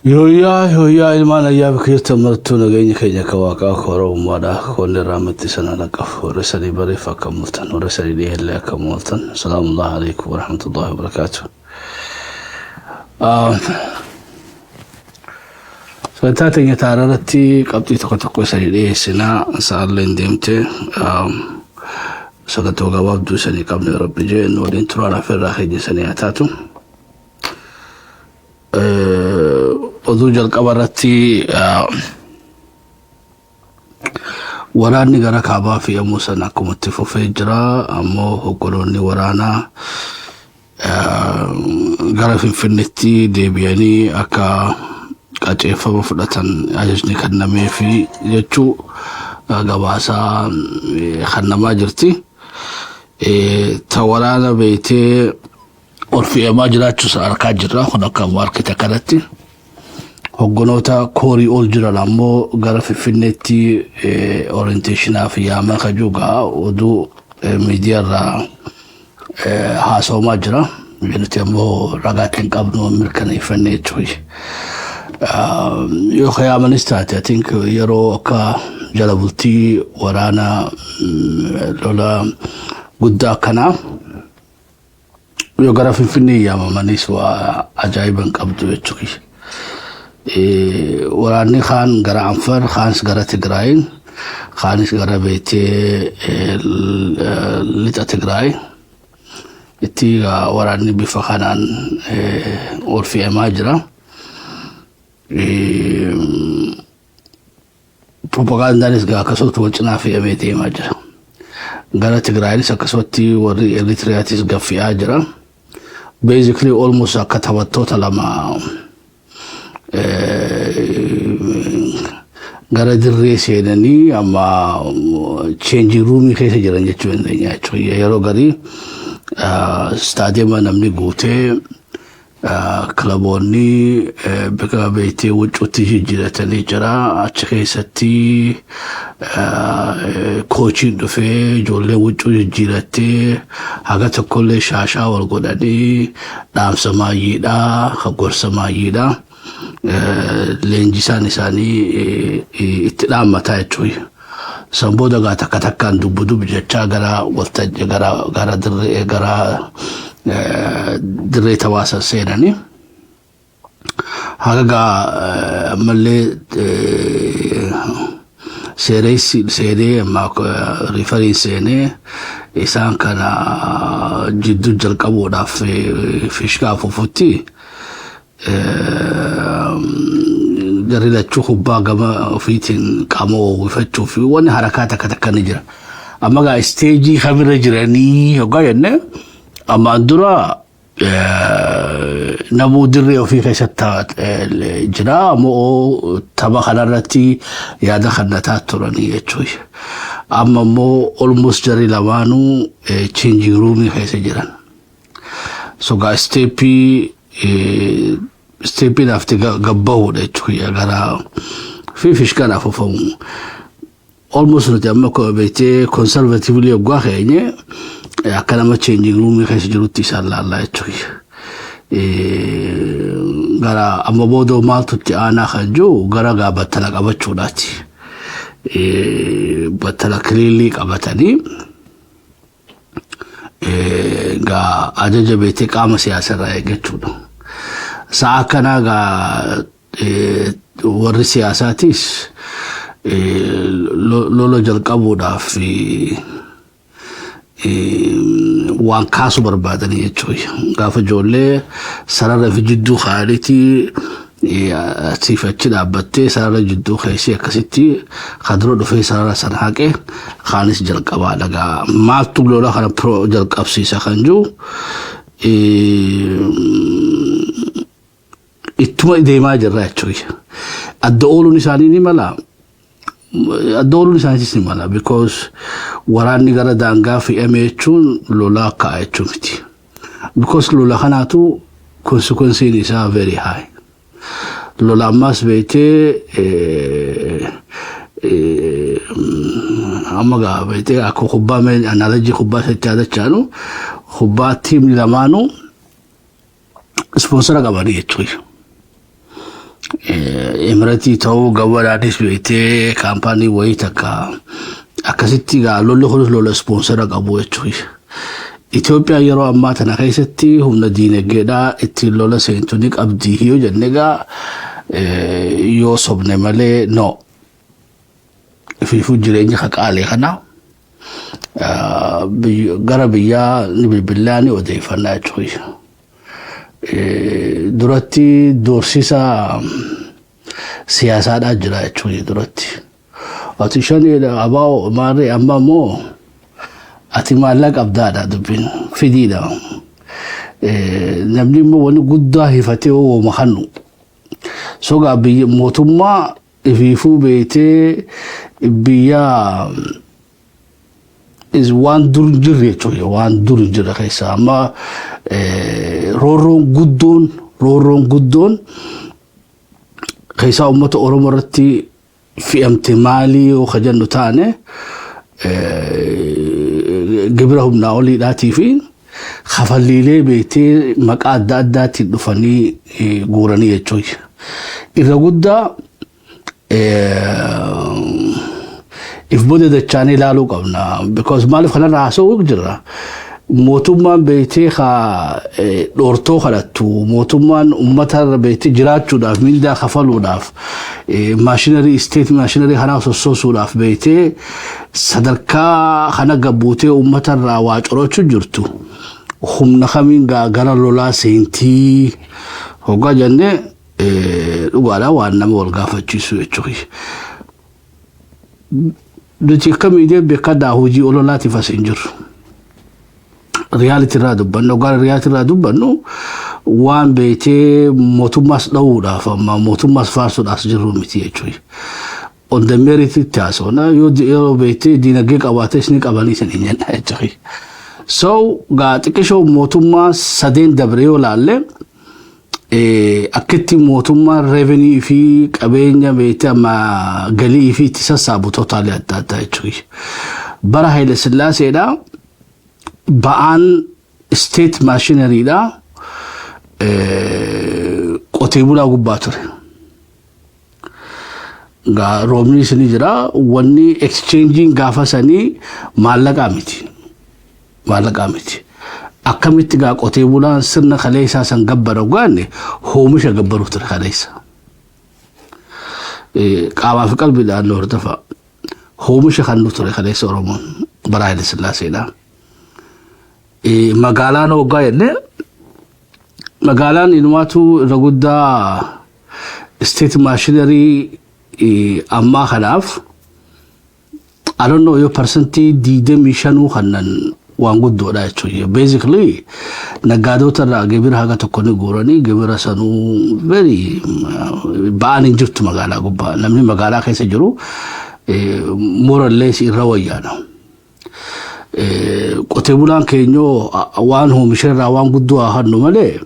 Yooyyaa yooyyaa ilmaan ayyaa bakka jirtan martuu nageenyi keenya akka waaqaa akka oromummaadha koonni irraa matti sana dhaqqaf warri sadii bariif akka mooltan warri sadii dhiyeellee akka mooltan salaamullahi alaikum warahmatullahi wabarakaatu. Sagantaa teenya taara irratti qabxii tokko tokko isanii dhiyeessinaa sa'aalleen deemte sagantaa gabaabduu isanii qabne rabbi jeen waliin turaan afeerraa keenya isanii haa taatu. Oduu jalqaba irratti waraanni gara kaabaa fe'amuu sana akkuma itti fufee jira. Ammoo hogganoonni waraanaa gara Finfinneetti deebi'anii akka qaceeffama fudhatan ajajni kennameefi jechuu gabaasaa kennamaa jirti. Ta waraana beektee ol fe'amaa jiraachuus arkaa jirra. Kun akka maarketa kanatti. Hogganoota koorii ol jiran ammoo gara Finfinneetti orienteeshinaaf yaamaa kan jiru gaa oduu miidiyaa irraa haasawamaa jira. Nuti ammoo ragaatti hin qabnu mirkaneeffannee jechuudha. Yoo ka yaamanis taate I think yeroo akka jala bultii waraana lola guddaa akkanaa yoo gara Finfinnee yaamamanis waa ajaa'iba hin qabdu jechuudha. Waraanni kaan gara Anfar, kaanis gara Tigraayin, kaanis gara beetee lixa Tigraay. Itti waraanni bifa kanaan ol fe'amaa jira. Propagaandaanis gaa akkasumatti wal cinaa fe'amee deemaa jira. Gara Tigraayinis akkasumatti warri Eritiriyaatis gad fe'aa jira. Basically almost akka taphattoota lama gara dirree seenanii amma cheenjii ruumii keessa jiran jechuu dandeenya jechuudha. Yeroo garii istaadiyeema namni guutee Kilaboonni bakka beektee huccuutti jijjiiratanii jira. Achi keessatti koochiin dhufee ijoolleen huccuu jijjiirattee haga tokkollee shaashaa wal godhanii dhaamsa maayyiidha, gorsa maayyiidha. Leenjisaan isaanii itti dhaammataa jechuudha. San booda gaa takka takkaan dubbu dubbi jechaa gara waltajjii gara gara dirree gara dirree taphaa san seenanii. Haga gaa ammallee seereessi seenee amma rifariin seenee isaan kana jidduu jalqabuudhaaf fishkaa afuufutti Jarri lachuu kubbaa gama ofiitiin qaama uwwifachuu fi wanni harakaa takka takka ni jira. Amma gaa isteejii kamirra jiranii hoggaa jenne ammaan dura namuu dirree ofii keessatti jira ammoo tapha kanarratti yaada kennataa turanii jechuudha. Amma immoo almost jarri lamaanuu changing roomii keessa jiran. So gaa isteeppii isteeppiin hafte gabbahuudha jechuudha gara fi fishkaan afuufamu. Almost nuti amma beektee conservatively yoggaa keenye akka nama changing room keessa jirutti isaan laallaa jechuudha. Gara amma booda maaltu itti aanaa kan jiru gara gaa battala qabachuudhaati. Battala kiliilii qabatanii Gaa ajaja beektee qaama siyaasa irraa eeggachuudha. Sa'a akkanaa gaa warri siyaasaatis lola jalqabuudhaaf waan kaasu barbaadanii jechuudha. Gaafa ijoollee sarara fi jidduu kaa'aniiti Asiif achi dhaabbattee sarara jidduu keessee akkasitti kan dura dhufee sarara sana haqe kaanis jalqabaa dhagaa maaltu lola kana pro jalqabsiisa kan jiru ittuma deemaa jirra jechuudha. Adda ooluun isaanii ni mala. Adda ooluun isaaniitis ni mala because waraanni gara daangaa fe'ame jechuun lolaa ka'a jechuu miti. Because lola kanaatu consequence'n isaa very high. Lola ammaas beektee amma gaa beektee akka kubbaa analogy kubbaa isatti yaadachaanu kubbaa tiimni lamaanuu ispoonsara qabanii jechuudha. Emiratii ta'uu gabadhaanis beektee kaampaanii wayii takka akkasitti gaa lolli kunis lola sponsor qabu jechuudha. Itoophiyaan yeroo ammaa tana keessatti humna diinagdeedhaa ittiin lola seentu ni qabdi yoo jenne gaa yoo sobne malee no. Ifiifuu jireenya haqaalee kana gara biyyaa ni bilbilaa ni odeeffannaa jechuudha. Duratti doorsisa siyaasaadhaa jira jechuudha duratti. Ati shaniidha abaa'oo maarree amma immoo ati maallaqa qabdaadha dubbiin fidiidha. Namni immoo wani guddaa hifatee ooma kannu. Sogaa biyya mootummaa ifiifuu beektee biyya is waan dur hin jirre jechuudha, waan dur hin jirre keessa amma roorroon guddoon keessaa uummata Oromoo irratti fe'amte maalii yoo ka jennu taane, gibira humnaa oliidhaatii fi kafalliilee beektee maqaa adda addaatiin dhufanii guuranii jechuudha. Irra guddaa if booda dachaanii ilaaluu qabna. Because maaliif kanarraa haasa'uu jirra. Mootummaan beektee ka dhoortoo kadhattu, mootummaan uummata beektee jiraachuudhaaf mindaa kafaluudhaaf, machinery, state machinery kanaa sossoosuudhaaf beektee sadarkaa kana gabbuutee uummatarraa waa corachuu jirtu. Humna kamiin gara lolaa seentii hoggaa jennee dhugaadhaa waan nama wal gaafachiisu jechuudha. Nuti akka miidiyaa beekadaa hojii ololaatiif as hin jirru. Reality irraa dubbannu, gara reality irraa dubbannu waan beektee mootummaas dha'uudhaaf amma mootummaas faarsuudhaaf jirru miti jechuudha. On the merit itti haasofna, yoo yeroo beektee diinagdee qabaates ni qabanii isin hin jenna jechuudha. So gaa xiqqishoo mootummaa sadeen dabre yoo laalle, akkitti mootummaan revenue fi qabeenya beektee amma galii fi itti sassaabu totally adda addaa jechuudha. Bara Haile Sillaaseedha ba'aan state machinery dha qotee bulaa gubbaa ture. Gaa roobni isin jira, wanni exchange iin gaafa sanii maallaqaa miti. Maallaqaa miti. Akkamitti gaa qotee bulaan sirna kaleessaa san gabbara gaanne oomisha gabbaruuf ture kaleessa. Qaamaa fi qalbiidhaan nu hordofa. Oomisha kan nu ture kaleessa Oromoon bara Haile Sillaaseedha. Magaalaan hoggaa jennee, magaalaan inumaatu irra guddaa state machinery ammaa kanaaf I don't know yoo 25% kannan waan guddoodha jechuudha. Basically naggaadota irraa gibira haga tokko ni guuranii, gibira sanuu very ba'aan hin jirtu magaalaa gubbaa. Namni magaalaa keessa jiru morallees irra wayyaana. Qotee bulaan keenyoo waan oomisha irraa waan guddoo haa hannu malee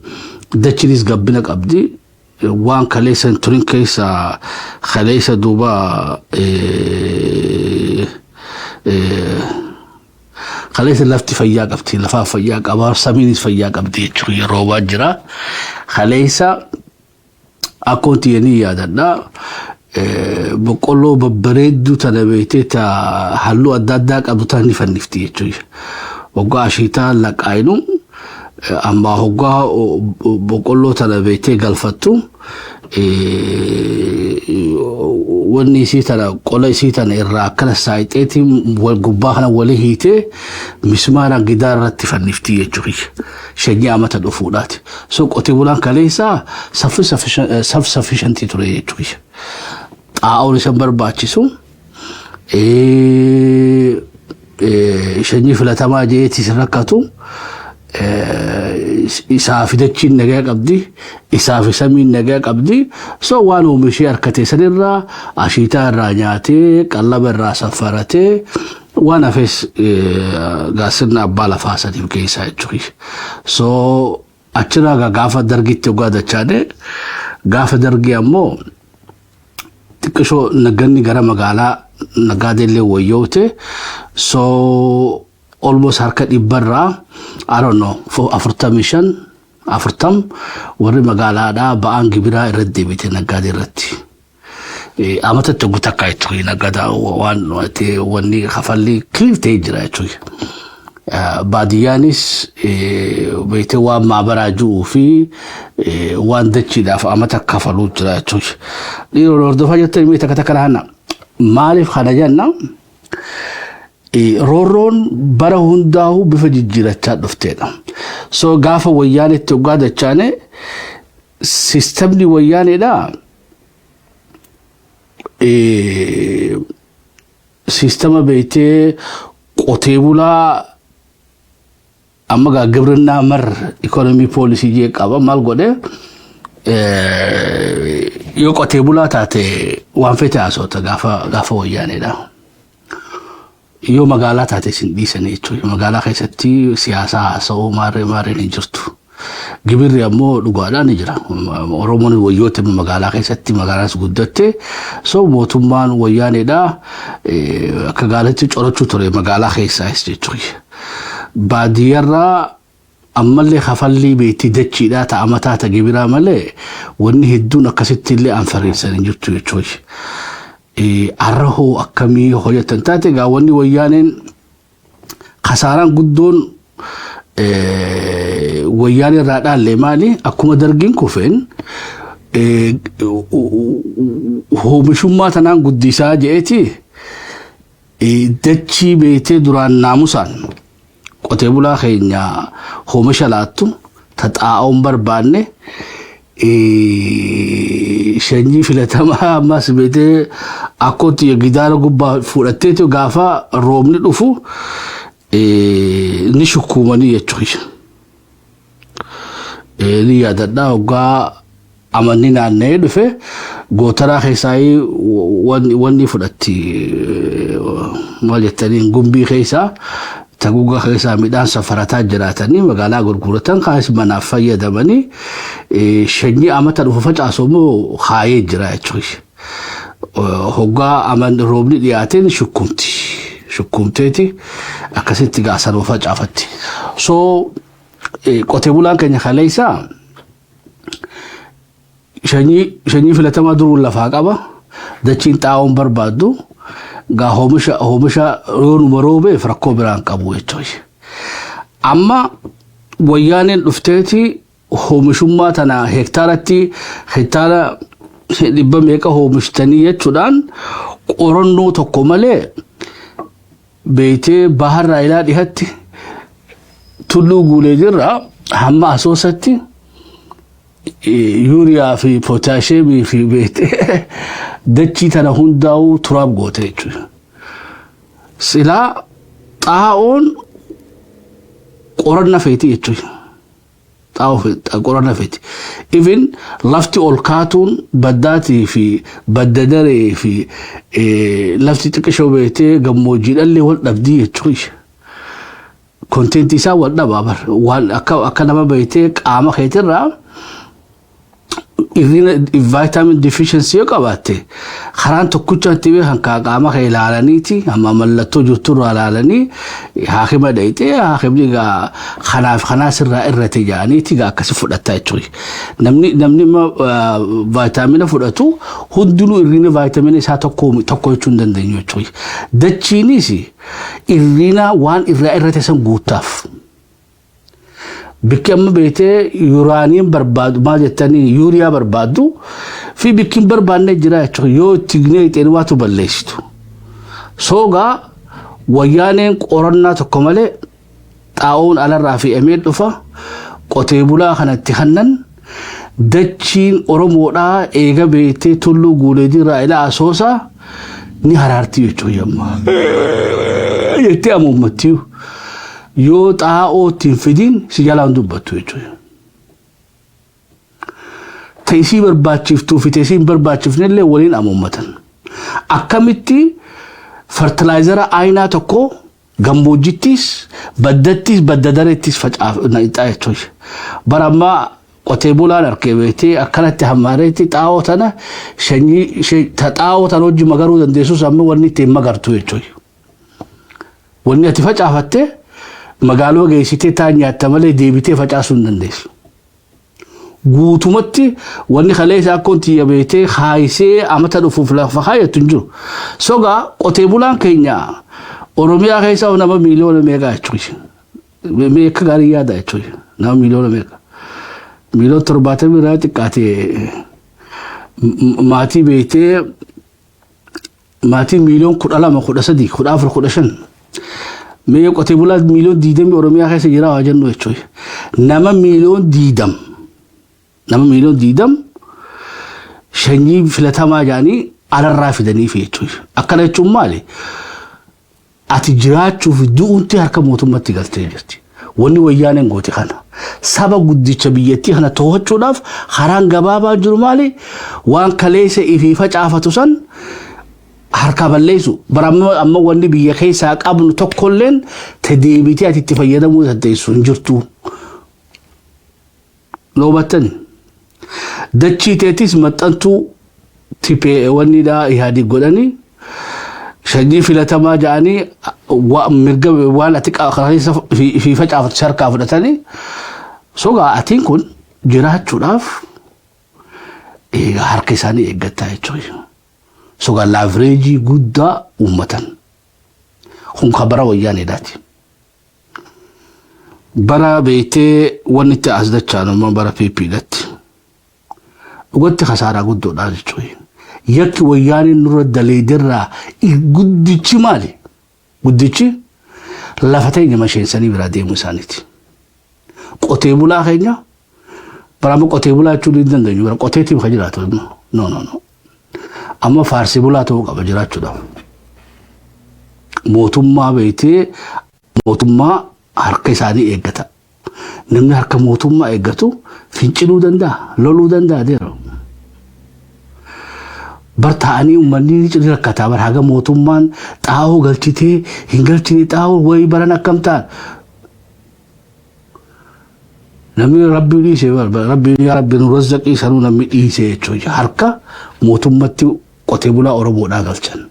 dachiinis gabbina qabdi. Waan kaleessa hin turin keessa kaleessa duuba kaleessa lafti fayyaa qabdi, lafaa fayyaa qaba, samiinis fayyaa qabdi jechuudha, yeroo waan jira. Kaleessa akkuma tiyyanii yaadadha. Boqqolloo babbareedduu tana beektee ta halluu adda addaa qabdu tana ni fannifti jechuudha. Waggaa ashiitaa laqaayinu amma hoggaa boqqolloo tana beektee galfattu, wanni isii tana qola isii tana irraa akkana saayixeetiin gubbaa kana walii hiitee mismaaraan gidaara irratti fannifti jechuudha. Shanyii amata dhufuudhaati. So qotee bulaan kaleessaa self sufficient ture jechuudha. Xaa'oon isan barbaachisu, shanyii filatamaa jeetis rakkatu, isaa fi dachiin nagaa qabdi, isaa fi samiin nagaa qabdi. So waan oomishee harkate sanirraa ashiitaa irraa nyaatee, qallaba irraa saffaratee, waan hafes gaasirna abbaa lafaa saniif geessaa jechuudha. So achirraa gaafa dargitti hoggaa dachaane, gaafa dargii ammoo xiqqishoo nagganni gara magaalaa nagaadeellee wayyoote. So almost harka dhibbarraa, I don't know, 45. 40 warri magaalaadhaa ba'aan gibiraa irratti deebite naggaadee irratti. Amata tokko takka jechuudha, naggadaa waan wanni kafalli clear ta'ee jira jechuudha. Baadiyyaanis beektee waan maabaraa ji'uu fi waan dachiidhaaf amata kafaluu jira jechuudha. Dhiirota hordofaa jirtan, mee takka takka lahanna. Maaliif kana jenna? Roorroon bara hundaa'uu bifa jijjiirachaa dhufteedha. So gaafa Wayyaanetti hoggaa dachaane, sistemni Wayyaaneedha. Sistema beektee qotee bulaa amma gaa ግብርና መር economy policy jee qaba. Maal godhe? Yoo qotee bulaa taate waan fete haasota gaafa Wayyaaneedha. Yoo magaalaa taate isin dhiisanii jechuudha. Magaalaa keessatti siyaasa haasa'uu maarree maarreen hin jirtu. Gibirri ammoo dhugaadhaan ni jira. Oromoon wayyoota magaalaa keessatti magaalaas guddatte, so mootummaan Wayyaaneedha akka gaariitti corachuu ture magaalaa keessaas jechuudha. Baadiyyaarraa ammallee kafallii beektii dachiidhaa ta'a mataa ta'a gibiraa malee wanni hedduun akkasitti illee anfariirsan hin jirtu jechuudha. Har'a hoo akkamii hojjetan taate? Egaa wanni Wayyaaneen kasaaraan guddoon Wayyaan irraa dhaalle maali? Akkuma Dargiin kufeen oomishummaa tanaan guddisaa je'eeti dachii beektee duraan naamusaan qotee bulaa keenya oomisha laattu taxaa'oon barbaanne, sanyii filatamaa ammas beektee akkootti gidaara gubbaa fudhatteetu gaafa roobni dhufu ni shukkuumanii jechuudha. Ni yaadadhaa, hoggaa amanni naanna'ee dhufe gootaraa keessaa wanni fudhatti, maal jettaniin, gumbii keessaa taguuga keessaa midhaan safarataa jiraatanii magaalaa gurguratan, kaanis manaaf fayyadamanii sanyii amata dhufu facaasu immoo kaayee jira jechuudha. Hoggaa aman roobni dhiyaateen shukkumti. Shukkumteeti akkasitti gaasanuu facaafatti. So qotee bulaan keenya kaleessaa sanyii filatamaa duruun lafaa qaba. Dachiin xaa'oon barbaaddu gaa oomisha yoonuma roobeef rakkoo biraan qabu jechuudha. Amma Wayyaaneen dhufteeti oomishummaa tana hektaaratti hektaara dhibba meeqa oomishtanii jechuudhaan qorannoo tokko malee beeytee baharraa ilaa dhihatti, Tulluu Guulee jirra hamma Asoosatti yuuriyaa fi pootaasheemii fi beeytee dachii tana hundaa'uu turaab goote jechuudha. Silaa xaa'oon qoranna feeti jechuudha. Xaa'oo qoranna feeti. Even lafti ol kaatuun baddaatii fi badda daree fi lafti xiqqishoo beektee gammoojjiidhallee wal dhabdii jechuudha. Content ii isaa wal dhabaa bar waan akka nama beektee qaama keetirraa irrina vitamin deficiency yoo qabaatte, karaan tokkicha itti beekan kaa qaama kee ilaalaniiti, amma mallattoo jirturraa ilaalanii haakima dhayxee, haakimni gaa kanaaf kanaa sirraa irrate jedhaniiti gaa akkasi fudhatta jechuudha. Namni vaayitaamina fudhatu hundinuu irrina vaayitamina isaa tokko tokko jechuu hin dandeenyu jechuudha. Dachiinis irrina waan irraa irrate san guuttaaf. Bikki amma beektee yuuraaniin barbaadu, maal jettanii, yuuriyaa barbaaddu fi bikki hin barbaanne jira jechuudha. Yoo itti gnee waatu balleessitu. Soogaa Wayyaaneen qorannaa tokko malee xaa'oon alarraa fe'amee dhufa, qotee bulaa kanatti hannan. Dachiin Oromoodhaa eega beektee Tulluu Guuleedirraa ilaa Asoosaa ni haraarti jechuudha yamma. Jettee amuummattii yoo xaa'oo ittiin fidin si jalaan dubbattu jechuudha. Teessii barbaachiftuu fi teessii hin barbaachifne illee waliin amuummatan. Akkamitti fertilizer a aayinaa tokko gammoojjittis, baddattis, badda dareettis facaafna jechuudha. Bara ammaa qotee bulaan harkee beektee akkanatti hammaareetti xaa'oo tana sanyii xaa'oo tana hojii magaruu dandeessus amma wanni ittiin magartu jechuudha. Wanni ati facaafatte magaaloo geessitee taan nyaatta malee deebitee facaasuu hin dandeessu. Guutumatti wanni kaleessa akkoon tiyya beetee haayisee amata dhufuuf lafa kaayattu hin jiru. Sogaa qotee bulaan keenya Oromiyaa keessaa nama miiliyoona meeqa jechuudha. Meeqa gaarii yaada jechuudha. Nama miiliyoona meeqa. Miiliyoona 70 irraa xiqqaate, maatii beektee, maatii miiliyoona 12, 13, 14, 15. Mee qotee bulaa miiliyoona 20 Oromiyaa keessa jira waa jennu jechuudha. Nama miiliyoona 20. Nama miiliyoona 20 sanyii filatamaa jedhanii alarraa fidaniif jechuudha. Akkana jechuun maali? Ati jiraachuuf du'uutti harka mootummatti galtee jirti. Wanni Wayyaaneen goote kana. Saba guddicha biyyattii kana to'achuudhaaf karaan gabaabaa jiru maali? Waan kaleessa ifii facaafatu san harkaa balleessu. Bara amma wanni biyya keessaa qabnu tokkolleen te deebitee ati itti fayyadamuu dandeessu hin jirtu. Loobattani. Dachii teetis maxxantuu tipee wanni dhaa ihaadi godhanii, sanyii filatamaa jedhanii, mirga waan ati keessa fi facaafatu harkaa fudhatanii, sogaa atiin kun jiraachuudhaaf harka isaanii eeggattaa jechuudha. Sogaa leverage guddaa uummatan. Kun kan bara Wayyaaneedhaati. Bara beektee wanni itti as dachaan bara PPdhatti. Dhugatti kasaaraa guddoodha jechuudha. Yakki Wayyaaneen nurra daleederraa guddichi maali? Guddichi lafa teenya masheensanii biraa deemuu isaaniiti. Qotee bulaa keenya bara amma qotee bulaa jechuun hin dandeenyu, bara qoteetiif kan jiraatu. No, no, no. Amma faarsii bulaa ta'uu qaba jiraachuudhaaf. Mootummaa beektee, mootummaa harka isaanii eeggata. Namni harka mootummaa eeggatu finciluu danda'a, loluu danda'a deera. Bar ta'anii uummanni ni rakkataa bar, haga mootummaan xaa'oo galchitee hin galchine, xaa'oo wayii baran akkam ta'an. Namni Rabbii dhiise, Rabbii yaa Rabbi nu razzaqii sanuu namni dhiise jechuudha. Harka mootummatti qotee bulaa Oromoodhaa galchan.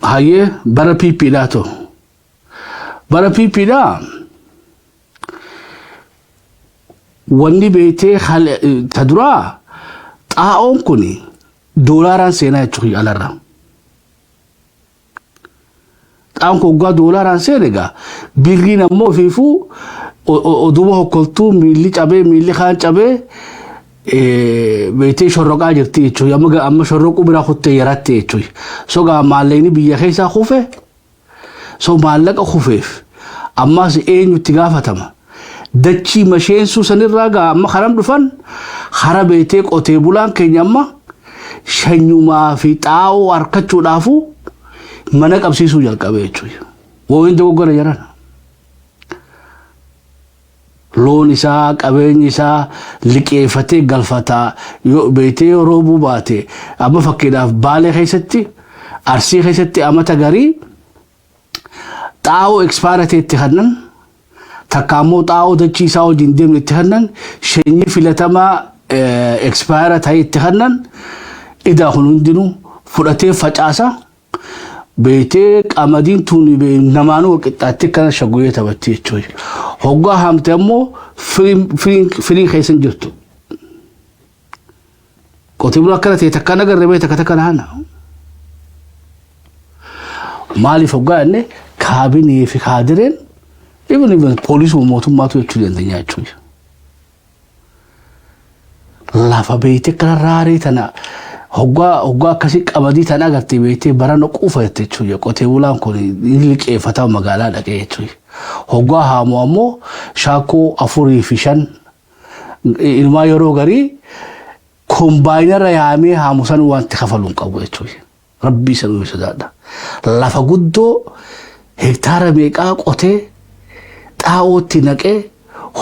Hayyee, bara PPdhaa ta'u. Bara PPdhaa wanni beektee ta duraa xaa'oon kun doolaaraan seenaa jechuudha alarraa. Xaa'oon kun waggaa doolaaraan seene, egaa birriin ammoo ofiifuu oduma hokkoltuu, miilli cabee miilli kaan cabee beektee shorroqaa jirti jechuudha. Amma shorroquu bira kuttee yaratte jechuudha. Sogaa maallaqni biyya keessaa kufe, so maallaqa kufeef ammas eenyutti gaafatama? Dachii masheensuu sanirraa gaa amma karam dhufan hara beektee qotee bulaan keenya amma shanyumaa fi xaa'oo harkachuudhaafu mana qabsiisuu jalqabe jechuudha. Wooyin dogoggora jiran. Loon isaa, qabeenyi isaa liqeeffatee galfataa yoo beektee yoo roobuu baate, amma fakkiidhaaf Baalee keessatti, Arsii keessatti amata garii xaa'oo expire ta'e itti kennan, takka ammoo xaa'oo dachii isaa wajjin deemne itti kennan, sanyii filatamaa expire ta'e itti kennan. Idaa kun hundinuu fudhatee facaasa. Beektee qamadiin tun namaanuu wal qixxaatti akkana shaggooyyee taphatti jechuudha. Hoggaa haamte ammoo firiin keessa hin jirtu. Qotee bulaa akkana ta'e takka nagarree bee takka takka naana. Maaliif hoggaa jenne, kaabinee fi kaadireen, even poolisuma mootummaatu jechuu dandeenya jechuudha. Lafa beektee akkana raaree tana hoggaa akkasii qamadii tana agartee, beektee barana quufa jette jechuudha. Qotee bulaan kun ni liqeeffata magaalaa dhaqee jechuudha. Hoggaa haamu ammoo shaakoo afurii fi shan ilmaa yeroo garii kombaayinarra yaamee haamu san wanti kafalu hin qabu jechuudha. Rabbii sanuu sodaadha. Lafa guddoo hektaara meeqaa qotee, xaa'ootti naqee,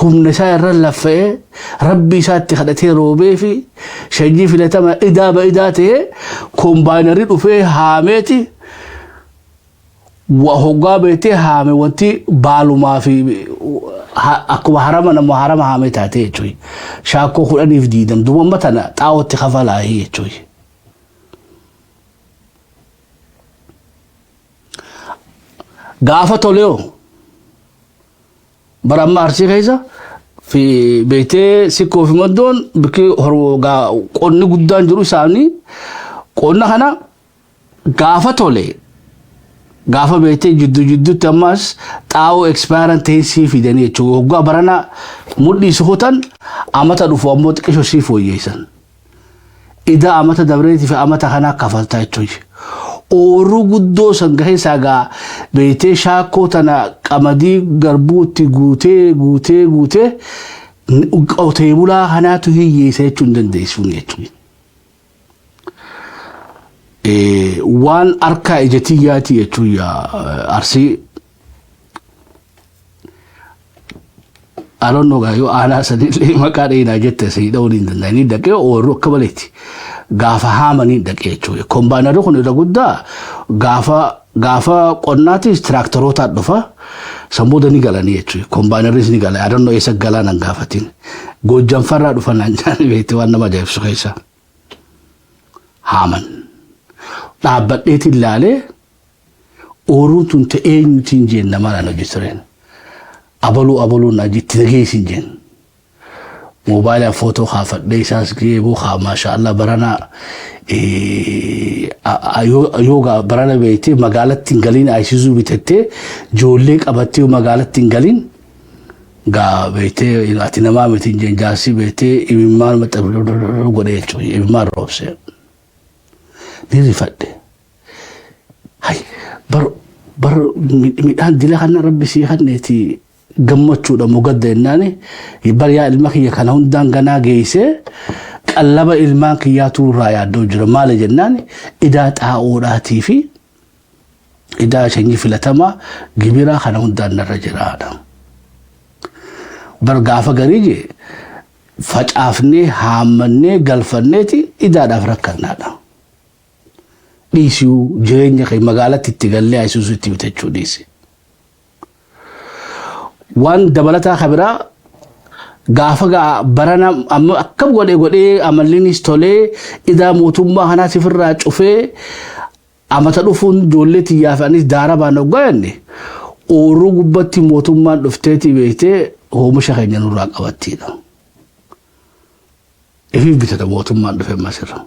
humna isaa irra laffa'ee, Rabbii isaa itti kadhatee, roobee fi sanyii filatama idaa ba'idaa ta'ee kombaayinarri dhufee haameeti, hoggaa beektee haame wanti baalumaa fi akkuma harama nama harama haamee taatee jechuudha. Shaakkoo 10f 20 duuba amma tana xaa'ootti kafalaahii jechuudha. Gaafa toleoo Bara amma Arsii keessa fi beektee Sikkoo fi Maddoon bikki qonni guddaan jiru isaanii qonna kana gaafa tole, gaafa beektee jidduu jidduutti ammas xaa'oo expire ta'ee sii fidanii jechuudha. Waggaa barana mudhii si kutan, amata dhufu ammoo xiqqisho sii fooyyeessan. Idaa amata dabreetii fi amata kanaa kafaltaa jechuudha. Ooruu guddoo san keessaa gaa beektee shaakkoo tana qamadii garbuutti guutee guutee guutee qotee bulaa kanaatu hiyyeessa jechuu hin dandeessuun jechuudha. Waan harkaa ija tiyyaati jechuudha Arsii. Alonnoo gaa yoo aanaa sanillee maqaa dheeraa jette sii dha'uun hin danda'anii dhaqee oorru akka maleeti. Gaafa haamanii dhaqee jechuudha. Kombaayinarri kun irra guddaa gaafa qonnaatis tiraaktarootaan dhufa. San booda ni galanii jechuudha. Kombaayinarris ni gala. Adonnoo eessa galaa nan gaafatin. Goojjanfarraa dhufa naan jaani beekte waan nama ajaa'ibsu keessa. Haaman. Dhaabbadheetiin ilaalee ooruun tun ta'ee eenyutiin jeen namaan an hojjetureen. Abaluu abaluu naa itti dhageessin jeen. Moobaayilaan footoo kaafadhee isaas geeboo kaa maashaallah barana yoo barana beektee magaalatti hin galiin ayisisuu bitattee ijoollee qabattee magaalatti hin galiin gaa beektee ati namaa miti hin jeen jaarsi beektee imimmaan maxxanfadhu godhee jechuudha, imimmaan roobsee. Ni rifadhe. Hay bar bar midhaan dila kana rabbi sii kanneeti gammachuudha moo gadda jennaani, bar yaa ilma kiyya kana hundaan ganaa geessee qallaba ilmaan kiyyaatu irraa yaaddoo jira. Maali jennaan, idaa xaa'oodhaatii fi idaa sanyii filatamaa gibiraa kana hundaan narra jiraadha. Bar gaafa garii jee facaafnee haammannee galfanneeti idaadhaaf rakkannaadha. Dhiisuu jireenya kee magaalatti itti gallee ayisuusuu itti bitachuu dhiisi. Waan dabalataa kabiraa gaafa gaa barana amma akkam godhee godhee amallinis tolee idaa mootummaa kanaas ifirraa cufee amata dhufuun ijoollee tiyyaa fi anis daara baan hoggaa jenne, oorruu gubbatti mootummaan dhufteeti beektee oomisha keenya nurraa qabattiidha. Ifiif bitata mootummaan dhufe masirra.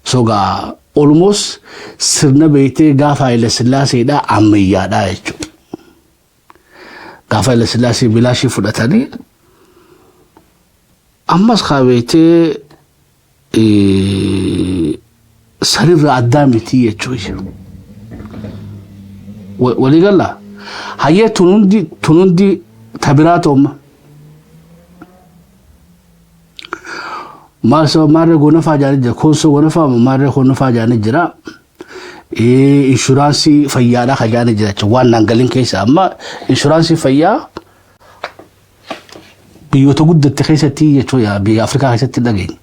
So gaa almost sirna beektee gaafa Haile Sillaaseedhaa ammayyaadhaa jechuudha. Gaafa Haile Sillaasee bilaashii fudhatanii ammas kaa beektee sanirraa addaa miti jechuudha. Walii galaa? Hayyee, tun hundi tabiraa tooma. Maal sababa maarree gonafaa jaanii jira. Koonsoo gonafaa maarree gonafaa jaanii jira. Inshuraansii fayyaadhaa kan jaanii jira jechuudha. Waan naan galin keessa amma inshuraansii fayyaa biyyoota guddatte keessatti jechuudha, biyya Afrikaa keessatti dhageenya.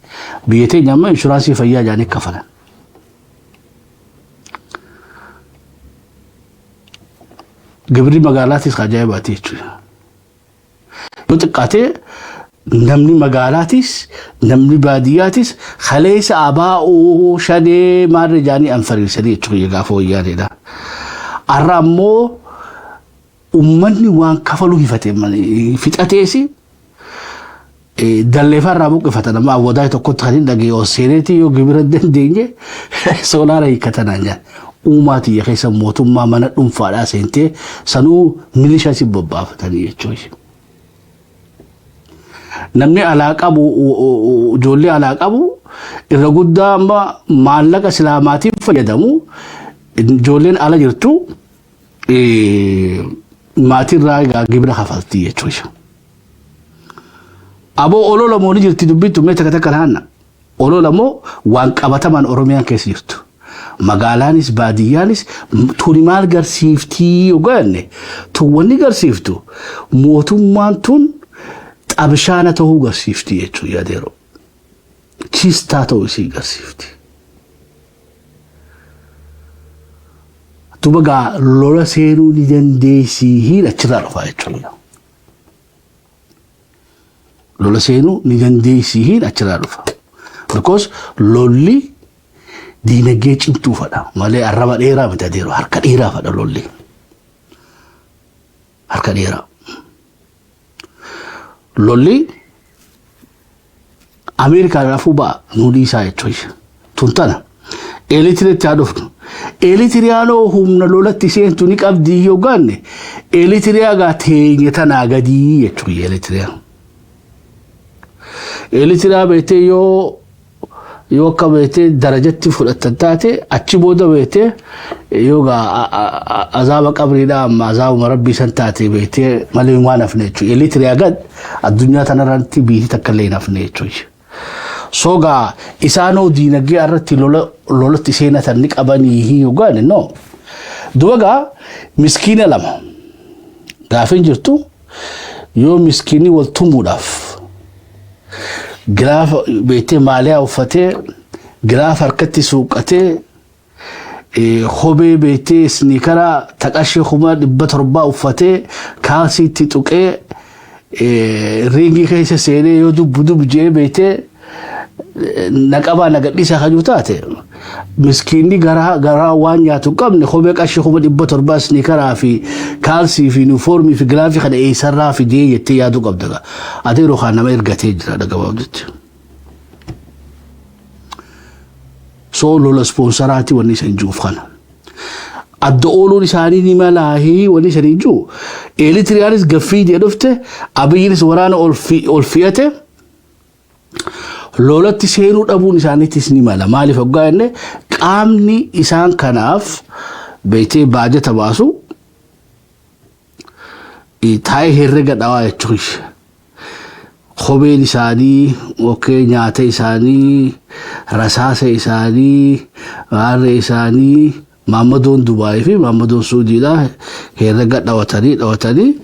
Biyya teenya amma inshuraansii fayyaa jaanii kafalan. Gibirri magaalaatis ajaa'ibaati jechuudha. Yoo xiqqaatee namni magaalaatis namni baadiyyaatis kaleessa abaa'oo shanee maarree jaanii anfariirsanii jechuudha gaafa wayyaaneedha. Har'a ammoo uummanni waan kafaluu hifate fixateesi dalleefarraa buqqifatan. Amma awwadaa tokkotti kan hin dhagee ol seeneeti yoo gibira hin dandeenye soolaara hiikkatanaan jaan. Uumaa tiyya keessa mootummaa mana dhuunfaadhaa seentee sanuu milishaa si bobbaafatanii jechuudha. Namni alaa qabu, ijoollee alaa qabu irra guddaa amma maallaqa islaamaatiif fayyadamu. Ijoolleen ala jirtu maatirraa egaa gibira kafaltii jechuudha. Aboo olola moo ni jirti dubbittu mee takka takka naanna. Olola moo waan qabataman Oromiyaan keessa jirtu. Magaalaanis baadiyyaanis tuni maal garsiiftii yoo jenne, tun wanni garsiiftu mootummaan tun xabshaana ta'uu garsiifti jechuudha yaadeeroo. Chistaa ta'uu isii garsiifti. Duba gaa lola seenuu ni dandeessii achirraa dhufaa jechuudha. Lola seenuu ni dandeessii achirraa dhufa. Because lolli diinagdee cimtuu fadha malee arraba dheeraa miti adeero, harka dheeraa fadha lolli. Harka dheeraa. Lolli Ameerikaan rafuu ba'a nu dhiisaa jechuudha. Tun tana. Eritiriyaatti haa dhufnu. Eritiriyaanoo humna lolatti seentu ni qabdi yoo gaanne, Eritiriyaa gaa teenye tanaa gadii jechuudha Eritiriyaan. Eritiriyaa beektee yoo akka beektee darajatti fudhatan taate, achi booda beektee yoo gaa azaaba qabriidhaa amma azaabuma rabbii san taate beektee malee waan hafne jechuudha. Eritiriyaa gad addunyaa tanarratti biyyi takka illee hin hafne jechuudha. So gaa isaanoo diinagdee irratti lolatti seenatan ni qabanii yoo gaane, no. Duba gaa miskiina lama gaafin jirtu, yoo miskiinni wal tumuudhaaf giraafa beektee maaliyaa uffatee, giraafa harkatti suuqatee, kophee beektee sneaker taqashee 700,000 uffatee, kaalsiitti tuqee, ring keessa seenee, yoo dubbu dubbu jee beektee naqabaa nagadhiisaa kan jiru taate, miskiinni garaa garaa waan nyaatu hin qabne kophee qarshii 700,000, sneaker fi kaalsii fi yuunifoormii fi gilaafii kana eessarraa fidee jettee yaaduu qabda. Ati yeroo kaan nama ergatee jira gabaabdutti. So lola sponsor aati wanni isan jiruuf kana. Adda ooluun isaanii ni malaahii wanni isan hin jiru. Eritiriyaanis gaffii jee dhufte, Abiyyiinis waraana ol fi'ate. Lolatti seenuu dhabuun isaaniitis ni mala. Maaliif hoggaa jenne, qaamni isaan kanaaf beektee baajata baasu taa'ee herrega dhawaa jechuudha. Kopheen isaanii, okay, nyaata isaanii, rasaasa isaanii, maarree isaanii, maammadoon Dubaayii fi maammadoon Suudiidha herrega dhawatanii dhawatanii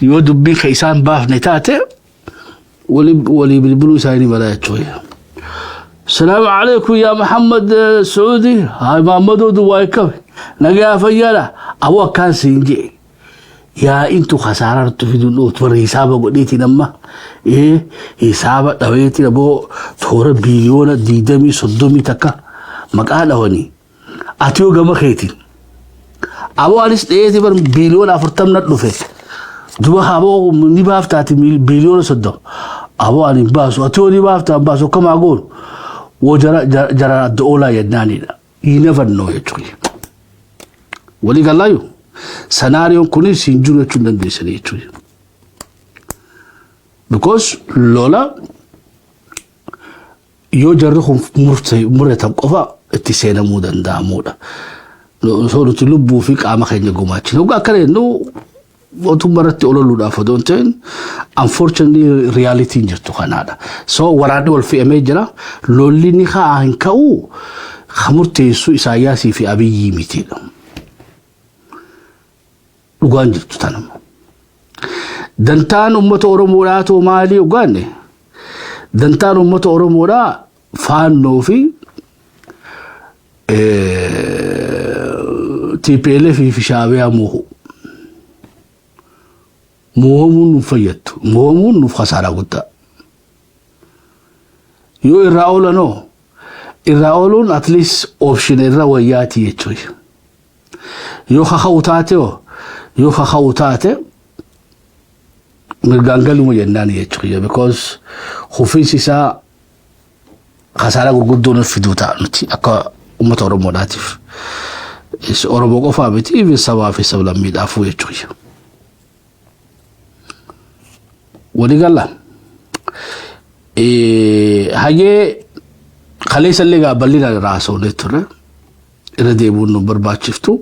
yoo dubbii ka isaan baafne taate walii bilbiluu isaanii ni mala jechuudha. السلام عليكم يا محمد سعودي، هاي محمد دبي كم نجا فيالا أبو كان سينجي yaa intu kasaaraa nutti fiduun dhootu warra hisaaba godheetiin amma hisaaba dhaweetiin aboo toora biiliyoona 20 31 maqaa dhawanii, ati yoo gama keetiin aboo anis dhiyeetii bar biiliyoona 40 na dhufe, duba aboo ni baaftaati biiliyoona 30, aboo ani hin baasu, ati yoo ni baaftaa hin baasu, akkamaa goonu woo jara jara adda oolaa jennaanidha. You never know jechuudha. Walii galaayu scenario n kunis hin jiru jechuu hin dandeessanii jechuudha. Because lola yoo jarri kun muratan qofa itti seenamuu danda'amudha. So nuti lubbuu fi qaama keenya gumaachina. Hoggaa akkana jennu mootummaa irratti ololuudhaaf odoo hin ta'in, unfortunately reality n jirtu kanaadha. So waraanni wal fe'amee jira. Lolli ni ka'a hin ka'u ka murteessu Isaayyaasii fi Abiyyii mitiidha. Dhugaan jirtu tanuma. Dantaan uummata Oromoodhaa too maalii dhugaanne, dantaan uummata Oromoodhaa Faannoo fi TPLF fi Shaabiyaa moo'u. Moo'amuun nuuf fayyaddu. Moo'amuun nuuf kasaaraa guddaa. Yoo irraa oolanoo, irraa ooluun at least option irra wayyaati jechuudha. Yoo kaka'u taate hoo, yoo kaka'u taate mirgaan galuma jennaan jechuudha. Because kufiinsi isaa kasaaraa gurguddoo nuuf fiduu ta'a nuti akka uummata Oromoodhaatiif. Oromoo qofaa miti, even sabaa fi sablammiidhaafuu jechuudha. Walii galla. Hayyee, kaleessa illee gaa bal'inaan irraa haasofnee turre, irra deemuun nu barbaachiftu.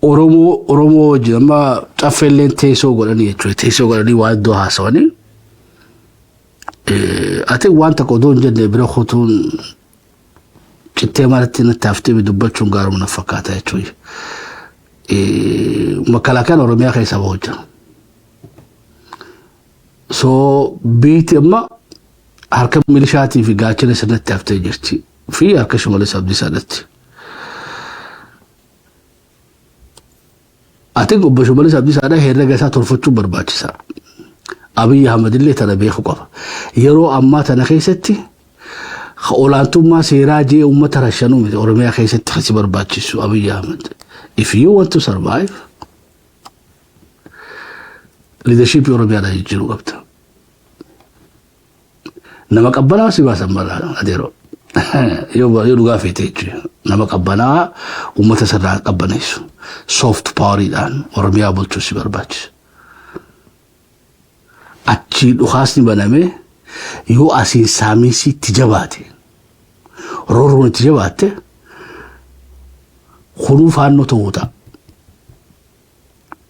Oromoo wajjin amma caffeelleen teessoo godhanii jechuudha. Teessoo godhanii waan iddoo haasawanii. Ati waan tokko odoo hin jenne bira kutuun cittee maalatti natti haftee dubbachuun gaaruma na fakkaata jechuudha. Makalaakaan Oromiyaa keessa bahuu jira. So biitti amma harka milishaatii fi gaachana sirnatti haftee jirti fi harka Shimallis Abdiisaadhatti. Ati obbo Shimallis Abdiisaadha herrega isaa tolfachuun barbaachisa. Abiyyi Ahmad illee tana beekuu qaba. Yeroo ammaa tana keessatti olaantummaa seeraa jee uummata rashanuu miti Oromiyaa keessatti kasi barbaachisu, Abiyyi Ahmad. If you want to survive, Leadership Oromiyaadhaa jijjiiruu qabda. Nama qabbanaa si baasan mala, adeeroo. Yoo dhugaa feete jechuudha. Nama qabbanaa uummata sirraa qabbaneessu. Soft poweriidhaan Oromiyaa bulchuu si barbaachisa. Achii dhukaasni banamee yoo asiin saamiinsi itti jabaate, roorroon itti jabaatte, kunuu Faannoo ta'uu ta'a.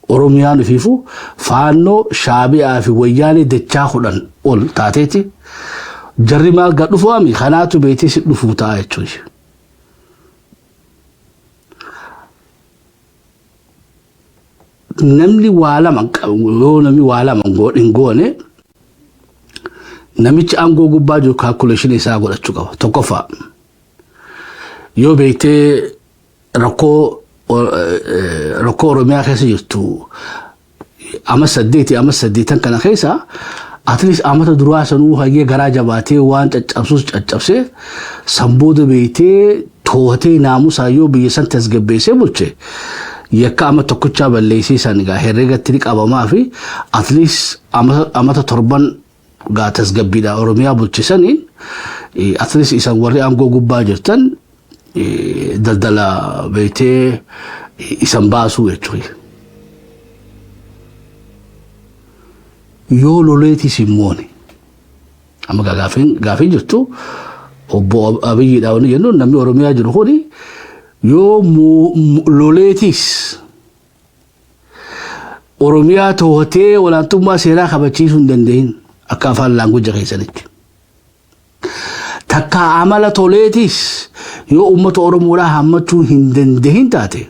Oromiyaan ifiifu Faannoo, Shaabi'aa fi Wayyaanee dachaa 10 ol taateeti jarri maal gad dhufu ami kanaatu beetee si dhufuu ta'a jechuudha. Namni waa lama yoo namni waa lama hin goone, namichi aangoo gubbaa jiru calculation isaa godhachuu qaba. Tokkoffaa, yoo beektee rakkoo Oromiyaa keessa jirtu ama 8 ama 8 kana keessa, at least amata duraa sanuu hayyee garaa jabaatee waan caccabsuus caccabsee, san booda beektee to'atee naamusaa yoo biyya san tasgabbeessee bulche, yakka ama tokkochaa balleessee san gaa herregatti ni qabamaa fi at least amata 7 gaa tasgabbiidha Oromiyaa bulchisaniin, at least isan warri aangoo gubbaa jirtan daldala beektee isan baasuu jechuudha. Yoo loleetis immooni amma gaafiin jirtu, obbo Abiyyiidha wanni jennu, namni Oromiyaa jiru kuni yoo loleetis Oromiyaa to'atee olaantummaa seeraa kabachiisuu hin danda'in akka afaan language keessanitti. Takka amala toleetis yoo uummata Oromoodhaa hammachuu hin danda'in taate,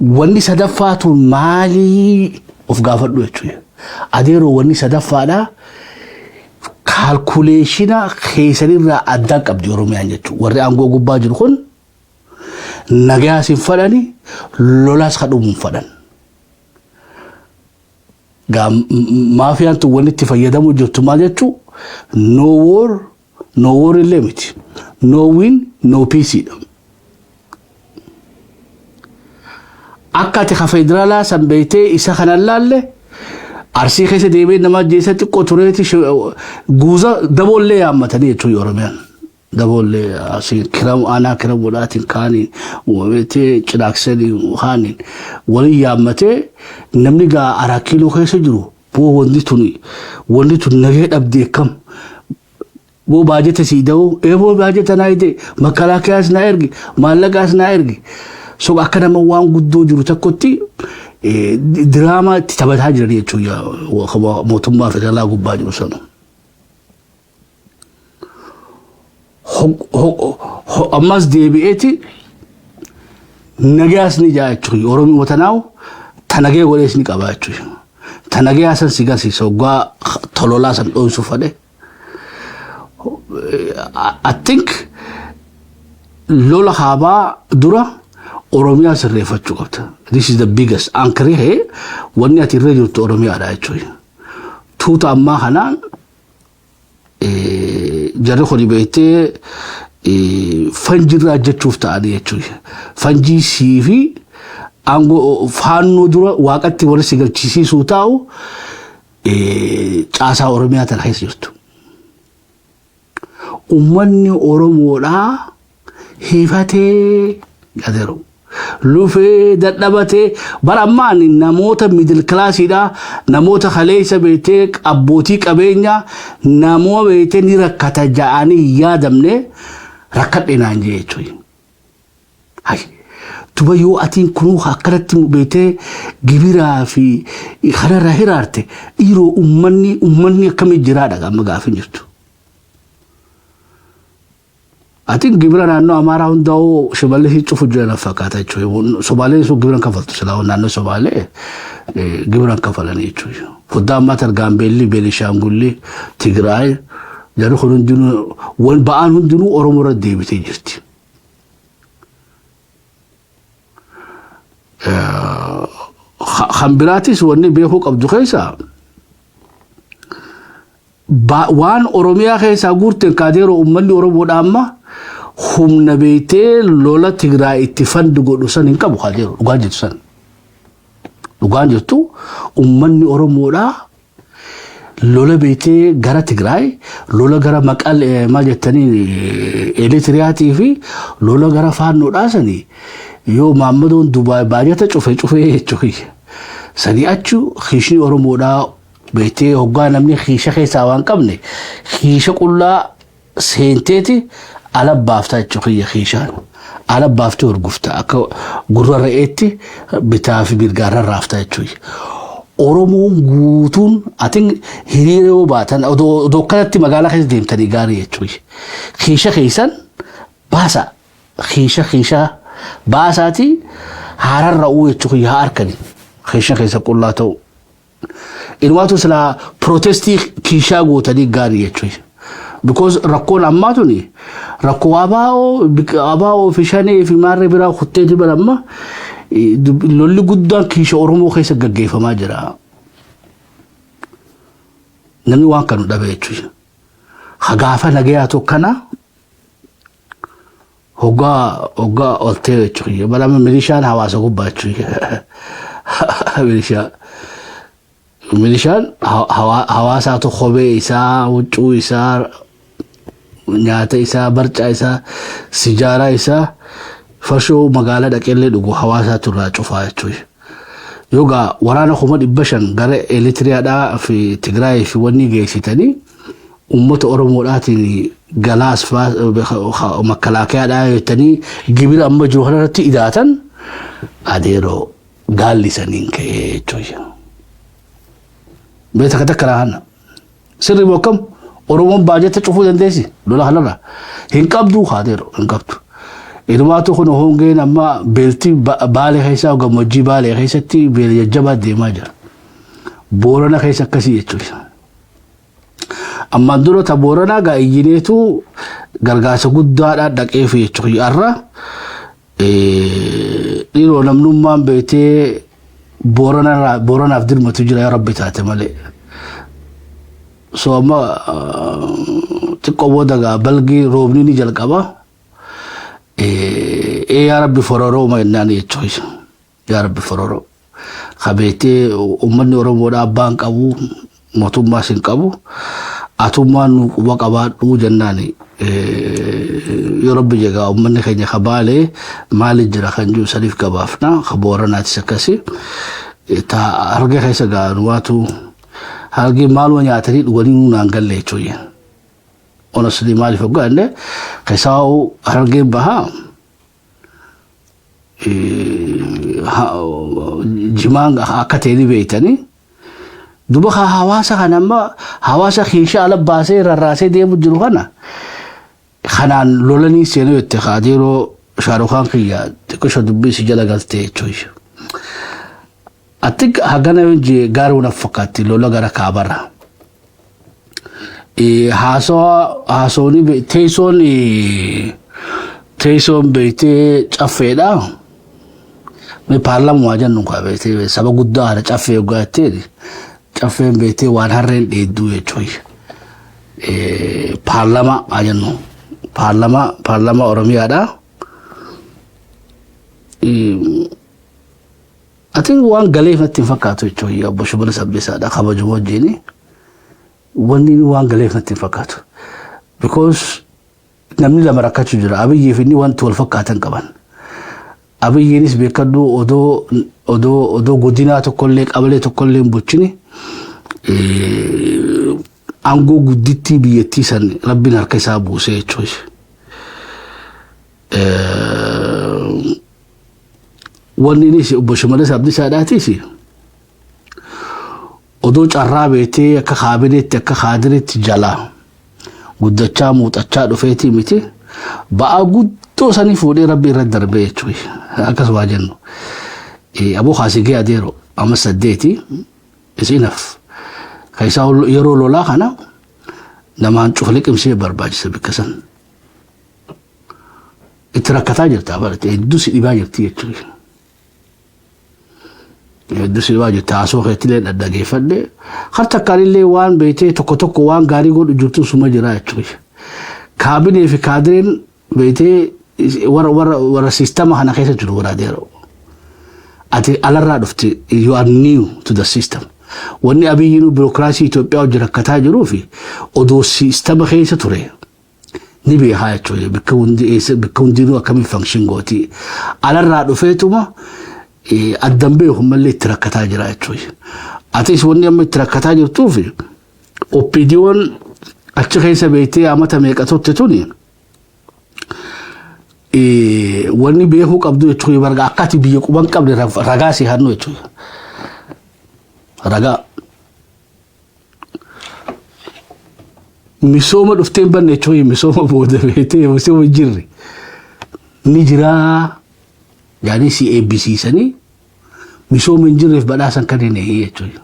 wanni sadaffaatu maalii of gaafadhu jechuudha. Adeeroo, wanni sadaffaadhaa calculation keessanirraa addaan qabdi Oromiyaan jechuudha. Warri aangoo gubbaa jiru kun nagayaas hin fadhani, lolaas kadhumuu hin fadhan. Maafiyaan tun wanni itti fayyadamuu jirtu maal jechuu? No war, no war illee miti. No win, no peace dha. Akka ati ka federaalaa san beektee isa kanan laalle, Arsii keessa deemee nama ajjeesa xiqqoo tureeti guuza daboollee yaammatanii jechuudha Oromiyaan. Daboollee asii kiramu aanaa kiramuudhaatiin kaaniin uumameetee cinaaksanii kaaniin waliin yaammatee, namni gaa Araa Kiiloo keessa jiru boo wanni tun nagee dhabdee akkam boo baajata sii da'uu eeboo baajata naa ide, makalaakiyaas naa ergi, maallaqaas naa ergi. So akka nama waan guddoo jiru tokkotti diraamaa itti taphataa jiran jechuudha mootummaa federaalaa gubbaa jiru sana. Ammas deebi'eeti nagayaas ni jaa jechuudha. Oromoo tanaawu ta nagaya godhees ni qaba jechuudha. Ta nagayaa san si garsiisa waggaa tololaa san dho'isu fadhe. I think lola haabaa dura Oromiyaa sirreeffachuu qabda. This is the biggest anchor hee wanni ati irra jirtu Oromiyaadha jechuudha. Tuuta ammaa kanaan jarri kuni beektee fanjirraa ajjechuuf ta'anii jechuudha. Fanjii sii fi aangoo Faannoo dura Waaqatti warri si galchisiisuu taa'u caasaa Oromiyaa tana keessa jirtu. Uummanni Oromoodhaa hiifatee gadeeru. Lufee dadhabatee bara ammaan namoota middle classiidhaa, namoota kaleessa beektee abbootii qabeenyaa, namoota beektee ni rakkata ja'anii hin yaadamne rakkadhe naan jee jechuudha. Duba yoo atiin kunuu akkanatti beektee gibiraa fi kanarraa hiraarte, dhiiroo, uummanni akkamii jiraadha amma gaafin jirtu. Atiin gibira naannoo Amaaraa hundaa'uu Shimallis cufu jiran fakkaata jechuudha. Somaaleen sun gibira kafaltu silaa, naannoo Somaalee gibira kafalanii jechuudha. Foddaa ammaa tan Gaambeelli, Beenishaangulli, Tigraay jarri kun hundinuu wan ba'aan hundinuu Oromoo irra deebitee jirti. Kan biraatis wanni beekuu qabdu keessaa waan Oromiyaa keessaa guurteen kaadeeroo, uummanni Oromoodha amma humna beektee lola Tigraay itti fund godhu san hin qabu kaadeeroo, dhugaa jirtu san. Dhugaan jirtu uummanni Oromoodhaa lola beetee gara Tigraay, lola gara Maqal, maal jettanii, Eritiriyaatii fi lola gara Faannoodhaa sanii yoo Maammadoon Dubaay baajata cufe cufee jechuudha. Sanii achi kiishni Oromoodhaa beetee hoggaa namni kiisha keessaa waan qabne kiisha qullaa seenteeti ala baaftaa jechuudha kiishaan. Ala baaftee hurgufta, akka gurra re'eetti bitaa fi mirgaan rarraafta jechuudha. Oromoon guutuun atin hiriira yoo baatan odoo akkanatti magaalaa keessa deemtanii gaarii jechuudha. Kiisha keessan baasa, kiisha baasaatii haararra'uu jechuudha, haa harkani kiisha keessa qullaa ta'u. Inumaatu silaa protestii kiishaa gootanii gaarii jechuudha. Because rakkoon ammaa tuni rakkoo abaa'oo fi shanee fi maarree biraa kutteeti bara amma lolli guddaan kiisha Oromoo keessa gaggeeffamaa jira. Namni waan kanu dhabe jechuudha. Hagaafa nagayaa tokkana hoggaa oltee jechuudha. Bara milishaan hawaasa gubbaa jechuudha. Milishaa. Milishaan hawaasaatu kophee isaa, huccuu isaa, nyaata isaa, barcaa isaa, sijaaraa isaa, farshoo magaalaa dhaqeellee dhugu hawaasaatu irraa cufaa jechuudha. Yoogaa waraana 500,000 gara Eritiriyaadhaa fi Tigraay fi wanni geessitanii uummata Oromoodhaatiin galaas makkalaakayaadhaa jettanii gibira amma jiru kanarratti idaatan, adeeroo gaalli saniin ka'ee jechuudha. Beeta takka takka hanna. Sirri bokkam Oromoon baajata cufuu dandeessi lola kanarra. Hin qabdu haadeero, hin qabdu. Inumaatu kun hongeen amma beelti Baalee keessaa, gammoojjii Baalee keessatti beela jajjabaa deemaa jira. Boorana keessa akkasii jechuudha. Ammaan dura ta Booranaa gaa iyyineetu gargaarsa guddaadhaan dhaqeef jechuudha. Har'a dhiiroo namnummaan beetee Booranaaf dirmatu jira yoo Rabbi taate malee. So amma xiqqoo booda gaa balgi roobni ni jalqaba. Ee yaa Rabbi fororoo ma jennaan jechuudha. Yaa Rabbi fororoo. Kabeetee uummanni Oromoodhaa abbaan qabu, mootummaas hin qabu. Atummaan nu quba qabaadhuu jennaani. Yoo Rabbi jegaa uummanni keenya ka Baalee maali jira kan jiru saniif gabaafna. Ka Booranaatis akkasi. Ta harga keessa gaa waatu hargi maaluma nyaatanii dhuganii nuunaan galle jechuudha. Honestly, maaliif hoggaa jenne, keessaa Harargeen bahaa jimaan akka ta'e ni beektanii. Duba hawaasa kana amma hawaasa kiisha ala baasee rarraasee deemu jiru kana kanaan lolanii seenuu jette adeeroo Shaarukaan kiyya xiqqisho dubbii si jala galtee jechuudha. Ati hagana yoo jee gaarii na fakkaatti lola gara kaabarra. Haasawa haasooni teessoon beektee caffeedha. Mee paarlaamaa jennu kaa beektee saba guddaa haadha caffee yoggaa jetteen caffeen beektee waan harreen dheedduu jechuudha. Paarlaamaa haa jennu, paarlaamaa Oromiyaadha. Ati waan galeef natti hin fakkaatu jechuudha, obbo Shimallis Abdiisaadha kabajuu wajjini. Wanni waan galeef natti hin fakkaatu. Because namni lama rakkachuu jira. Abiyyii fi inni wanti wal fakkaatan qaban. Abiyyiinis beekadhu odoo godinaa tokkollee qabalee tokkollee hin bulchini aangoo guddittii biyyattii san Rabbiin harka isaa buusee jechuudha. Wanni innis obbo Shimallis Abdiisaadhaatis odoo carraa beetee akka kaabineetti akka kaadireetti jalaa guddachaa muuxachaa dhufeetii miti, ba'aa guddoo sanii fuudhee Rabbi irra darbee jechuudha. Akkasuma jennu. Aboo kaasigee adeero amma 8 is enough. Keessaa yeroo lolaa kana namaan cufa liqimsee barbaachisa bikka san. Itti rakkataa jirta barate, hedduu si dhibaa jirti jechuudha. Hedduu si dhibaa jirti, haasoo keettillee dhaggeeffadhe. Har takkaanillee waan beektee tokko tokko waan gaarii godhu jirtu suma jira jechuudha. Kaabinee fi kaadireen beektee warra siistama kana keessa jiru waraadeera. Ati alarraa dhufte, you are new to the system. Wanni Abiyyiin biirokiraasii Itoophiyaa hojii rakkataa jiruu fi odoo systema keessa ture ni beekaa jechuudha. Bakka hundi, bakka hundinuu akkamiin function gooti. Alarraa dhufeetuma addan beeku malee itti rakkataa jira jechuudha. Atis wanni amma itti rakkataa jirtuuf OPDO'n achi keessa beektee amata meeqa turte tuni wanni beekuu qabdu jechuudha, barga akka ati biyya quban qabne ragaa si hannu jechuudha. Ragaa. Misooma dhuftee hin banne jechuudha, misooma booda beektee misooma hin jirre. Ni jiraa yaanii si eebbisiisanii misooma hin jirreef badhaasan kan hin jechuudha.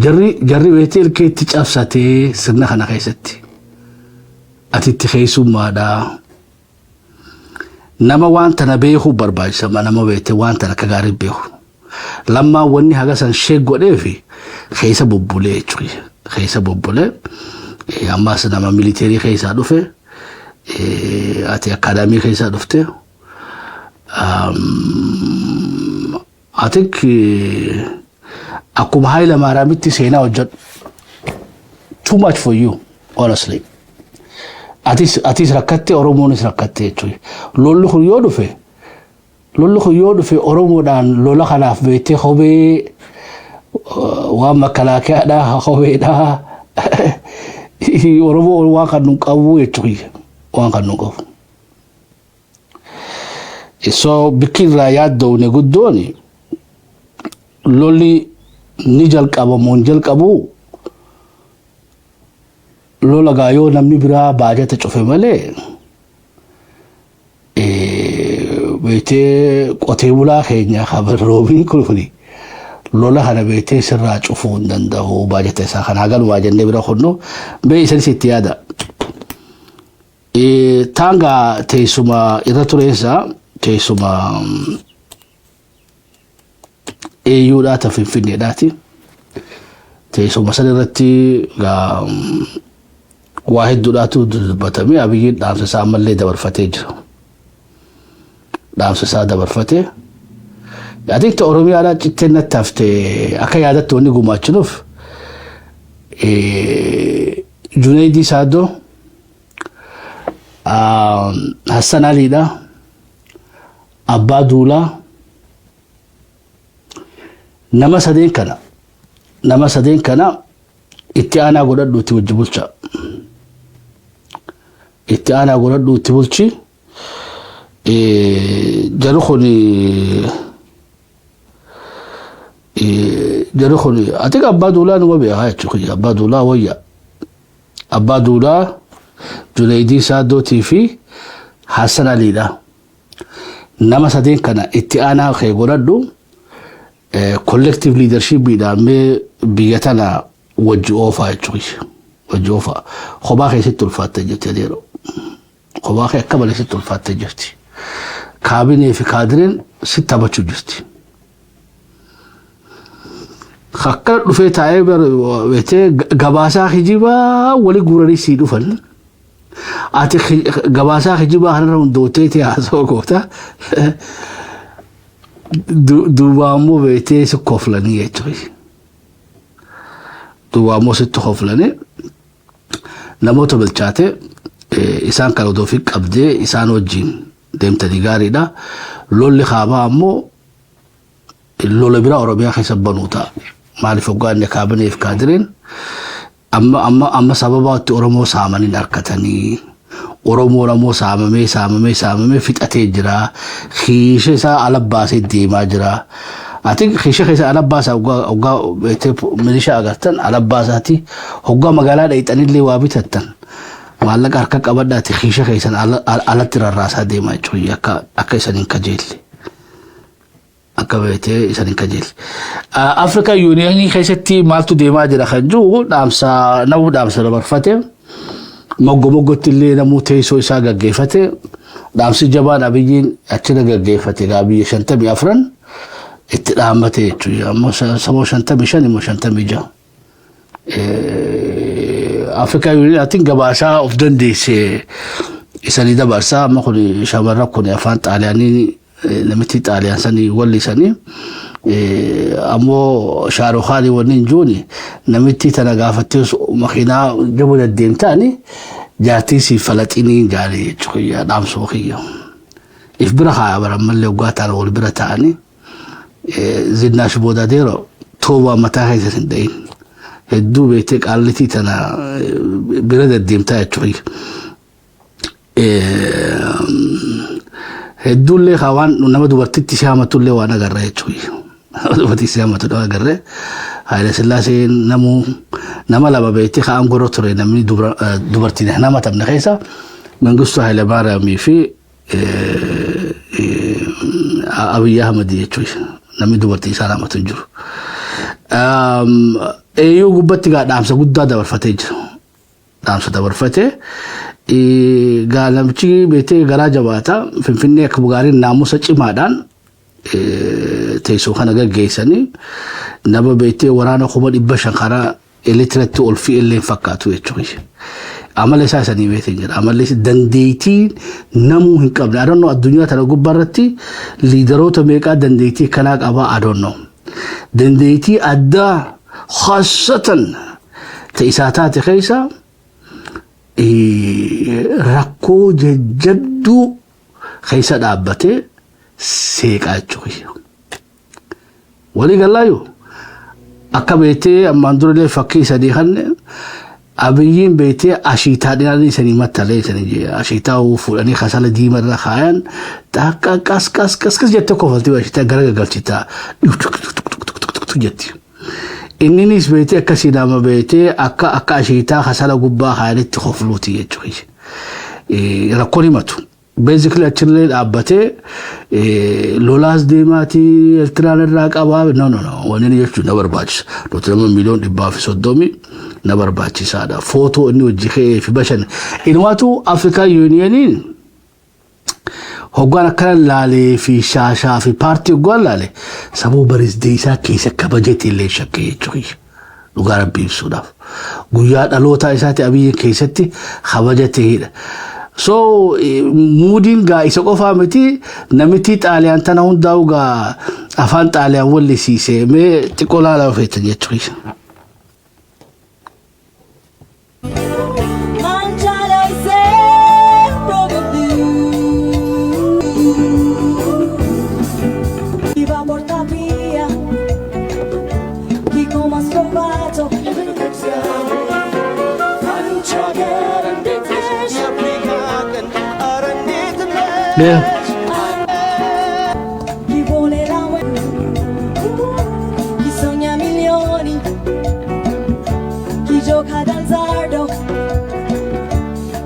Jarri beektee ilkee itti cabsatee sirna kana keessatti. Ati itti keessummaadha. Nama waan tana beekuu barbaachisa, nama beektee waan tana akka gaarii beeku. Lammaan wanni haga san sheek godhee fi keessa bubbulee jechuudha. Keessa bubbulee ammas nama militeerii keessaa dhufe, ati akaadaamii keessaa dhufte. I think akkuma Haayila Maaraamitti seenaa hojjedhu. Too much for you, honestly. Atis rakkatte, Oromoonis rakkatte jechuudha. Lolli kun yoo dhufe Oromoodhaan lola kanaaf beektee kophee waan makkalaakaadhaa kopheedhaa Oromoo waan kan nu qabu jechuudha. Waan kan nu qabu. So bikki irraa yaaddoone guddoon lolli ni jalqabamu hin jalqabu, lola gaa yoo namni biraa baajata cufe malee beektee qotee bulaa keenya roobiin kun lola kana beektee sirraa cufuu hin danda'u baajata isaa kana hagalumaa jennee bira kunnu bee isanis itti yaada. Taangaa teessuma irra tureessa teessuma AUdhaa ta Finfinneedhaati. Teessuma san irratti waa hedduudhaatu dubbatamee Abiyyiin dhaamsa isaa ammallee dabarfatee jira. Dhaamsa isaa dabarfatee. Ati Oromiyaadhaa cittee natti hafte akka yaadatti wanni gumaachinuuf Junaydii Saaddoo, Hassan Aliidha, Abbaa Duulaa, nama sadeen kana itti aanaa godhadhu, itti wajji bulcha. Itti aanaa godhadhu, itti bulchi. Jarri kun ati Abbaa Duulaa numa beekaa jechuudha. Abbaa Duulaa wayya. Abbaa Duulaa, Junaydii Saaddootii fi Hassan Aliidha. Nama sadeen kana itti aanaa kee godhadhu, collective leadership mee biyya tana wajji oofaa jechuudha. Wajji oofaa. Kophaa keessatti ulfaattee jirti adeero. Kophaa kee akka malee sitti ulfaattee jirti. Kaabinee fi kaadireen sitti taphachuu jirti. Akkana dhufee taa'ee beektee gabaasaa kijibaa wali guuranii sii dhufan. Ati gabaasaa kijibaa kanarra hundootee haasawaa goota. Duuba ammoo beektee si koflanii jechuudha. Duuba ammoo sitti koflanii namoota bilchaate isaan kan odoo fi qabdee isaan wajjin deemtanii gaariidha. Lolli kaabaa ammoo lola biraa Oromiyaa keessa banuu ta'a. Maaliif hoggaanne kaabineef kaadireen amma sababa itti Oromoo saamaniin harkatanii Oromoon ammoo saamamee saamamee saamamee fixatee jira. Kiisha isaa ala baasee deemaa jira. Ati kiisha keessa ala baasaa hoggaa milishaa agartan ala baasaati, hoggaa magaalaa dhayxanillee waa bitattan maallaqa harka qabadhaati kiisha keessan alatti rarraasaa deemaa jechuudha, akka isan hin kajeelle. Akka beektee isan hin kajeelle. African Unionii keessatti maaltu deemaa jira kan jiru dhaamsa namuu dhaamsa dabarfate, moggo moggotti illee namuu teessoo isaa gaggeeffate, dhaamsi jabaan Abiyyiin achirra gaggeeffate gaa biyya 54 itti dhaammate jechuudha. Ammoo saboo 55 immoo 56. African Unionii gabaasaa of dandeesse. Isanii dabarsaa. Amma kun shamarran kun afaan Xaaliyaanii, namitti Xaaliyaan sanii wallisanii, ammoo Shaarukaanii wanni hin juuni, namitti tana gaafattee makiinaa jabu deddeemtaani jaartii si falaxinii jaarii jechuudha. Dhaamsoo kiyya. If bira haa baran mallee waggaa ta'an wal bira ta'anii Zinnaash Boodadeero toobaa mataa keessa hin dhayin. Hedduu beektee qaallitii tana bira deddeemtaa jechuudha. Hedduullee kaa waan nama dubartitti si hamatullee waan agarra jechuudha. Nama dubartii si hamatu agarre. Haayila Sillaaseen namuu nama lama beektee kaa aangoo ture, namni dubartiin hin hamatamne keessa Mangistuu Haayila Maariyaamii fi Abiyyi Ahmad jechuudha. Namni dubartii isaan hamatu hin jiru. Eeyyuu gubbatti gaa dhaamsa guddaa dabarfatee jira. Dhaamsa dabarfatee gaa namichi beektee garaa jabaata. Finfinnee akka gaariin naamusa cimaadhaan teessoo kana gaggeessanii, nama beektee waraana 500,000 karaa elektiriitti ol fi'ellee hin fakkaatu jechuudha. Amala isaa isanii beektee jira. Amalli dandeettii namuu hin qabne. Adonnoo addunyaa tana gubbaarratti leaderoota meeqaa dandeettii kanaa qabaa adonnoo. Dandeettii addaa khaasatan ta'isaa taate keessa rakkoo jajjabduu keessa dhaabbatee seeqaa jechuudha. Walii galaayyuu akka beektee ammaan durallee fakkii sadii kan Abiyyiin beektee ashiitaa dhiyaanii sanii mattalee sanii ashiitaa fuudhanii kasala diimaa irra kaayan, takka qas qas qas qas jettee kofaltii ashiitaa gara gagalchitaa jetti. Inninis beektee akkasii nama beektee akka ashiitaa kasala gubbaa kaayanitti kofluuti jechuudha. Rakkoon himatu. Basically achillee dhaabbatee lolaas deemaatii Eertiraan irraa qabaa, no, no, no, wanni inni jechuun na barbaachisa. Nuti nama 130,000,000 na barbaachisaadha. Footoo inni hojii ka'ee fi bashanna. Inumaatu African Unioniin hoggaan akkana laalee fi shaashaa fi paartii hoggaan laale sababa birthday isaa keessa kabajate illee shakkee jechuudha. Dhugaa Rabbii ibsuudhaaf. Guyyaa dhalootaa isaati Abiyyiin keessatti kabajateedha. So moodiin gaa isa qofaa miti, namitti Xaaliyaan tana hundaa'u gaa afaan Xaaliyaan wallisiise, mee xiqqoo laalaa feetan jechuudha. Mangia sempre più. Chi va porta via, chi come ha scovato. አንቺ ሀገር እንዴት ነሽ? የአፍሪካ ቀንድ ኧረ እንዴት Yeah. ነሽ? Chi vuole la guerra, chi sogna milioni, chi gioca d'azzardo,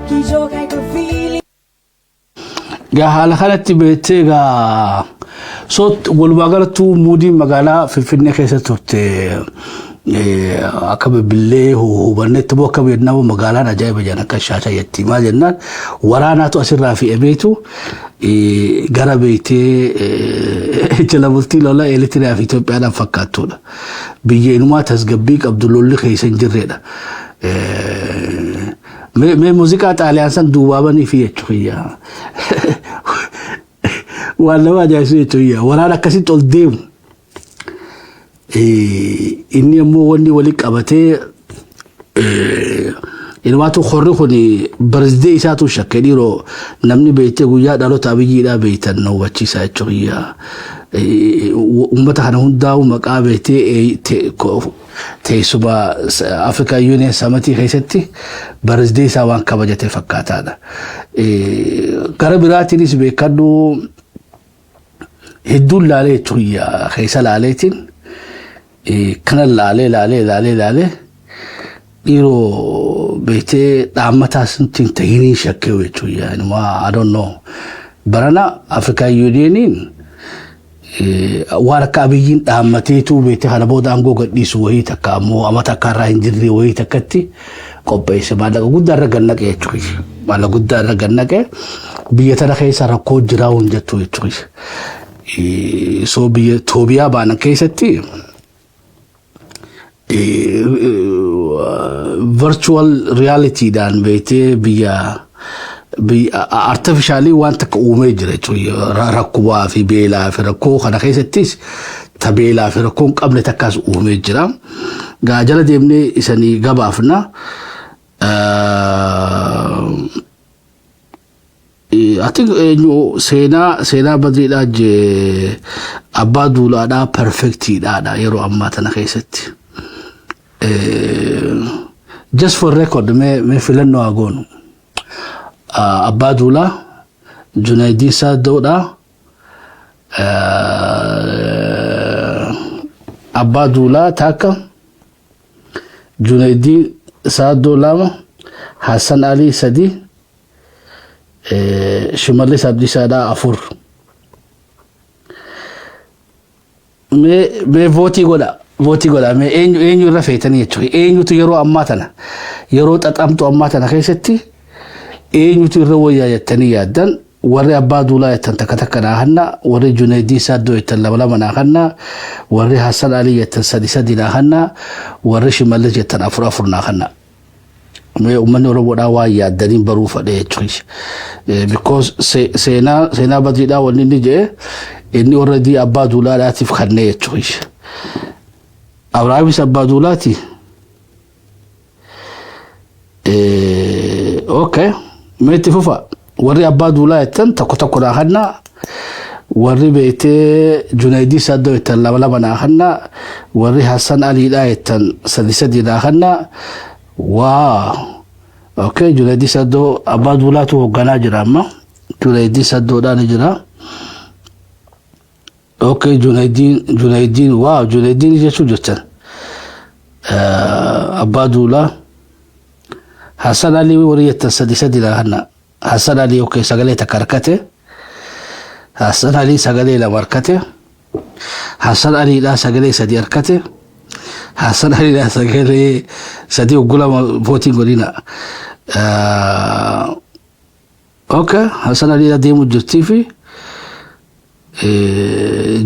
chi gioca ai profili. Gaa haala kanatti beektee gaa so walumaa galattuu moodiin magaalaa Finfinnee keessa turte akka bilbillee hubannetti moo akka beeknamu magaalaan ajaa'iba jedhan akka shaashaa jetti. Maal jennaan, waraanaatu asirraa fe'ameetu gara beektee jala bultii lola Eertiraa fi Itoophiyaadhaan fakkaattuudha. Biyya inumaa tasgabbii qabdu, lolli keessa hin jirredha. Mee muuziqaa Xaaliyaan san duubaabanii fi jechuudha. Waan nama ajaa'ibsu jechuudha. Waraana akkasitti ol deemu. Inni immoo wanni walitti qabatee inumaatu horri kun birthday isaatu shakkee, dhiiroo namni beektee guyyaa dhaloota Abiyyiidhaa beektan na hubachiisa jechuudha. Uummata kana hundaa'u maqaa beektee teessuma African Union Summitii keessatti birthday isaa waan kabajate fakkaataadha. Gara biraatiinis beekadhu, hedduun laalee jechuudha, keessa laaleetiin kana laalee laalee laalee laalee, dhiiroo beektee dhaammataa sunti hin tahinii shakkee jechuudha. Inumaa I don't know. Barana African Unioniin waan akka Abiyyiin dhaammateetu beektee kana booda aangoo gadhiisu wayii takka ammoo amata akka irraa hin jirre wayii takkatti qopheesse. Maallaqa guddaa irra gannaqe jechuudha. Maallaqa guddaa irra gannaqe, biyya tana keessa rakkoo jiraa hin jettu jechuudha. So biyya Toobiyaa baanan keessatti virtual realityidhaan beektee biyya Artificially waan takka uumee jira jechuudha. Rakkubaa fi beelaa fi rakkoo kana keessattis ta beelaa fi rakkoo hin qabne takkaas uumee jira. Gaa jala deemnee isanii gabaafna. Ati eenyu seenaa Badriidhaa jee Abbaa Duulaadhaa perfectiidhaadha yeroo ammaa tana keessatti. Just for record, mee filannoo haa goonu. Abbaa Duulaa, Junaydii Saaddoodhaa, Abbaa Duulaa takka, Junaydii Saaddoo lama, Hassan Alii sadi, Shimallis Abdiisaadhaa afur. Mee vote godha. Vote godha. Mee eenyu irra feetanii jechuudha. Eenyutu yeroo ammaa tana, yeroo xaxamtu ammaa tana keessatti eenyutu irra wayyaa jettanii yaaddan? Warri Abbaa Duulaa jettan takka takka naa hanna, warri Junaydii Saaddoo jettan lama lama naa hanna, warri Hassan Alii jettan sadi sadi naa hanna, warri Shimallis jettan afur afur naa hanna. Mee uummanni Oromoodhaa waan yaaddaniin baruu fadhee jechuudha. Because seenaa Badriidhaa wanni inni jedhe inni already Abbaa Duulaadhaatiif kannee jechuudha. Abrahaamis Abbaa Duulaati. Okay. Mee itti fufa. Warri Abbaa Duulaa jettan tokko tokko naa hanna. Warri beektee Junaydii Saddoo jettan lama lama naa hanna. Warri Hassan Aliidhaa jettan sadi sadi naa hanna. Waa. Okay, Junaydii Saddoo Abbaa Duulaatu hoogganaa jira amma. Junaydii Saddoodhaan jira. Okay, Junaydiin, wow, Junaydiin jechuun jettan. Abbaa Duulaa. Hassan Alii warri jettan sadi sadi naa hanna. Hassan Alii, okay, sagalee takka harkate. Hassan Alii sagalee lama harkate. Hassan Aliidhaa sagalee sadi harkate. Hassan Aliidhaa sagalee sadi oggulama voteiin godhina. Okay, Hassan Aliidhaa deemuu jirtii fi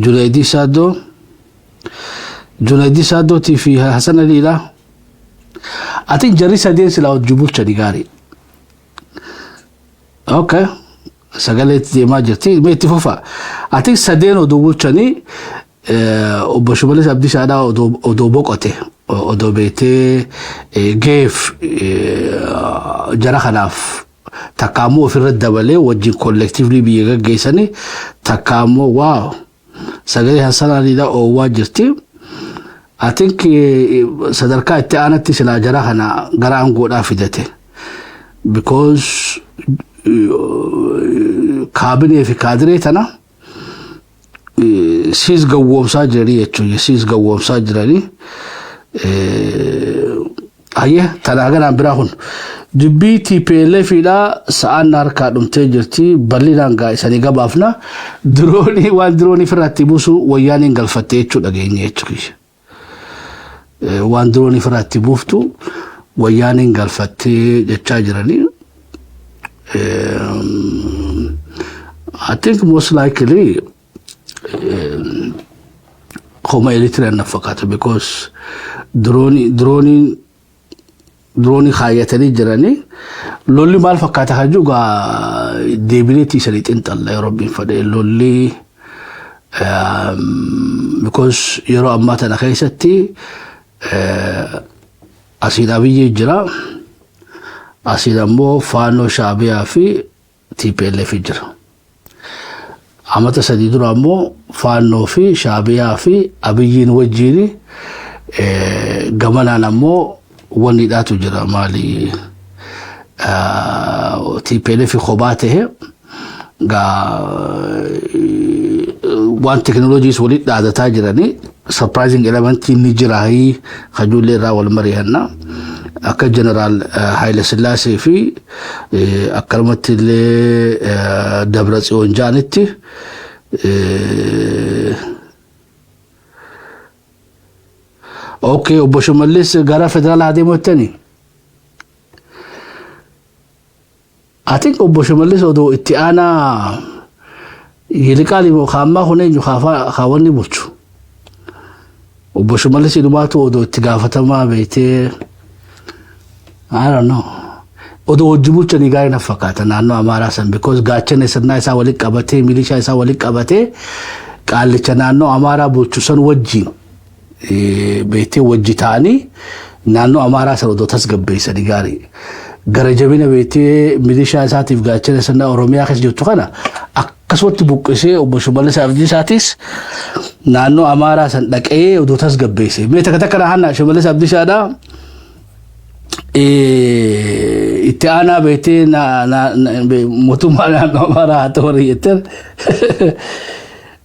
Junaydii Saaddoo. Junaydii Saaddootii fi Hassan Aliidhaa. Ati jarri sadeen silaa hojii bulchanii gaarii. Okay. Sagalee itti deemaa jirti. Mee itti fufa. Ati sadeen oduu bulchanii obbo Shimallis Abdiisaadhaa odoo boqote, odoo beektee geef jara kanaaf takka ammoo ofirra dabalee wajjin collectively biyya gaggeessanii takka ammoo, wow, sagalee Hassan Aliidhaa oowwaa jirti. I think sadarkaa itti aanatti silaa jara kana gara aangoodhaa fidate. Because kaabinee fi kaadiree tana siis gawwoomsaa jiranii jechuudha. Siis gawwoomsaa jiranii. Hayyee, tanaa ganaan biraa kun dubbii TPLF dha. Sa'aan harkaa dhumtee jirti. Bal'inaan gaa isanii gabaafna. Diroonii, waan diroonii ofirratti buusu wayyaaniin galfattee jechuu dhageenye jechuudha. Waan diroonii ofirratti buuftu wayyaaniin galfattee jechaa jiranii. I think most likely homa Eritiriyaan na fakkaata, because diroonii kaayyatanii jiranii. Lolli maal fakkaata kan jiru gaa deebineetii isanii xinxalla yeroo Rabbiin fedhe lolli, because yeroo ammaa tana keessatti asiin Abiyyee jira, asiin ammoo Faannoo, Shaabiyaa fi TPLF jira. Amata 3 dura ammoo Faannoo fi Shaabiyaa fi Abiyyiin wajjiin, gamanaan ammoo wanni dhaatu jira, maali, TPLF kophaa ta'e. Gaa waan teknooloojiis walitti dhaadataa jiranii surprising element ni jira kajuullee irraa wal mari'anna. Akka Jeneraal Haayile Sillaasee fi akkanumatti illee Dabra Tsiyoon jaanitti. Okay, obbo Shimallis gara federaalaa adeemu jettanii? I think obbo Shimallis odoo itti aanaa Yiliqaal immoo kaammaa kun eenyu kaawwanni bulchu. Obbo Shimallis inumaatu odoo itti gaafatamaa beektee, I don't know. Odoo wajji bulchanii gaarii na fakkaata naannoo Amaaraa san, because gaachana sirnaa isaa walitti qabatee, milishaa isaa walitti qabatee, qaallicha naannoo Amaaraa bulchu san wajjin beektee wajji ta'anii naannoo Amaaraa san odoo tasgabbeessanii gaarii. Gara jabina beektee milishaa isaatiif gaachana sirnaa Oromiyaa keessa jirtu kana akkasumatti buqqisee, obbo Shimallis Abdiisaatis naannoo Amaaraa san dhaqee odoo tasgabbeesse. Mee takka takka na Shimallis Abdiisaadhaa itti aanaa beektee mootummaa naannoo Amaaraa haa ta'u jetteen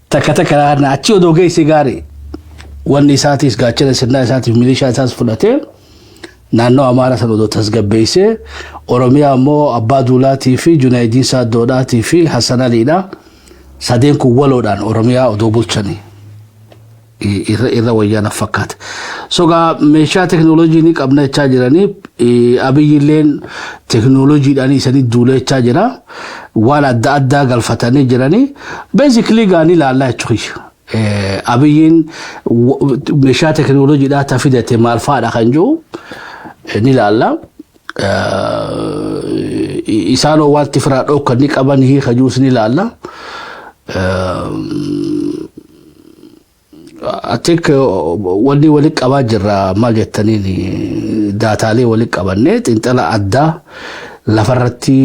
takka takka na achi odoo geesse gaarii. Wanni isaatis gaachana sirnaa isaatiif milishaa isaas fudhatee naannoo Amaaraa sana odoo tasgabbeessee, Oromiyaa immoo Abbaa Duulaatii fi Junaayidiin Saaddoodhaatii fi Hassan Aliidha. Sadeen kun waloodhaan Oromiyaa odoo bulchanii irra wayyaa na fakkaata. Sogaa meeshaa teknooloojii ni qabna jechaa jiranii, Abiyyilleen teknooloojiidhaan isanii duulee jechaa jira. Waan adda addaa galfatanii jiranii. Basically gaanii ilaallaa jechuudha. Abiyyiin meeshaa teknooloojiidhaa ta fidate maal fa'aadha kan jiru ni ilaalla. Isaan wanti firaa dhokkan ni qaban hiika jiruus ni ilaalla. I think wanni walitti qabaa jirra maal jettaniin, daataalee walitti qabannee xiinxala addaa lafarratti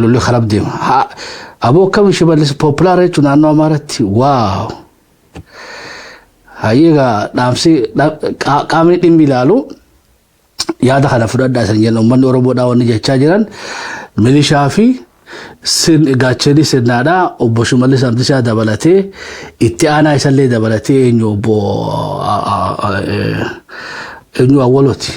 lolli karab deema. Aboo, akkam Shimallis popular jechuun naannoo Amaaratti, wow. Hayyeegaa, dhaamsi qaamni dhimmi ilaalu yaada kana fudhadhaa isin jenna. Uummanni Oromoodhaa wanni jechaa jiran, milishaa fi gaachanni sirnaadhaa obbo Shimallis Abdiisaa dabalatee, itti aanaa isallee dabalatee, eenyu, obbo eenyu, Awwalooti.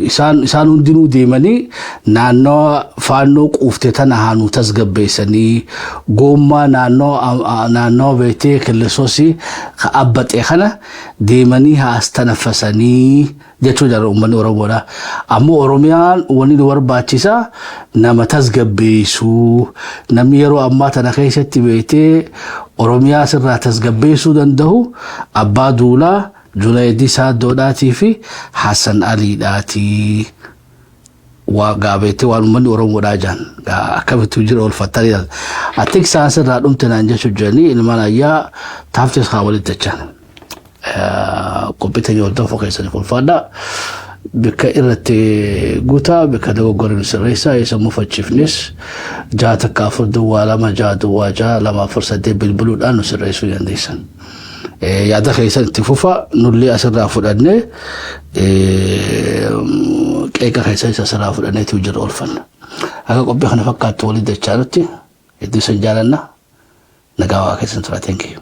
Isaan hundinuu deemanii naannoo faannoo quufte tana haanuu tasgabbeessanii, goommaa naannoo beektee killisoosii abbaxee kana deemanii haas tanaffasanii jechuu jira uummanni Oromoodha. Ammoo Oromiyaan wanni nu barbaachisa nama tasgabbeessuu, namni yeroo ammaa tana keessatti beektee Oromiyaa sirraa tasgabbeessuu danda'u Abbaa Duulaa, Junaayidii Saaddoodhaatii fi Hassan Aliidhaatii. Waa gaabeettee waan uummanni Oromoodhaa jiran akkamitti jira oolfattanii ati isaan sirraa dhumte naan jechuu jiranii ilmaan ayyaa taaftis haa walitti jechaan. Qophii teenya hordofuu keessanii ulfaadha. Bikka irratti guutaa, bikka dogoggorri sirreessaa, isa mufachiifnes 614 026 248 bilbiluudhaan nu sirreessuu dandeessan. Yaada keessan itti fufa, nullee asirraa fudhannee, qeeqa keessan isa asirraa fudhanneetu jira oolfanna. Akka qophii kana fakkaattu walitti dachaa nutti hedduu isin jaalanna. Nagaa waa keessan tura. Thank you.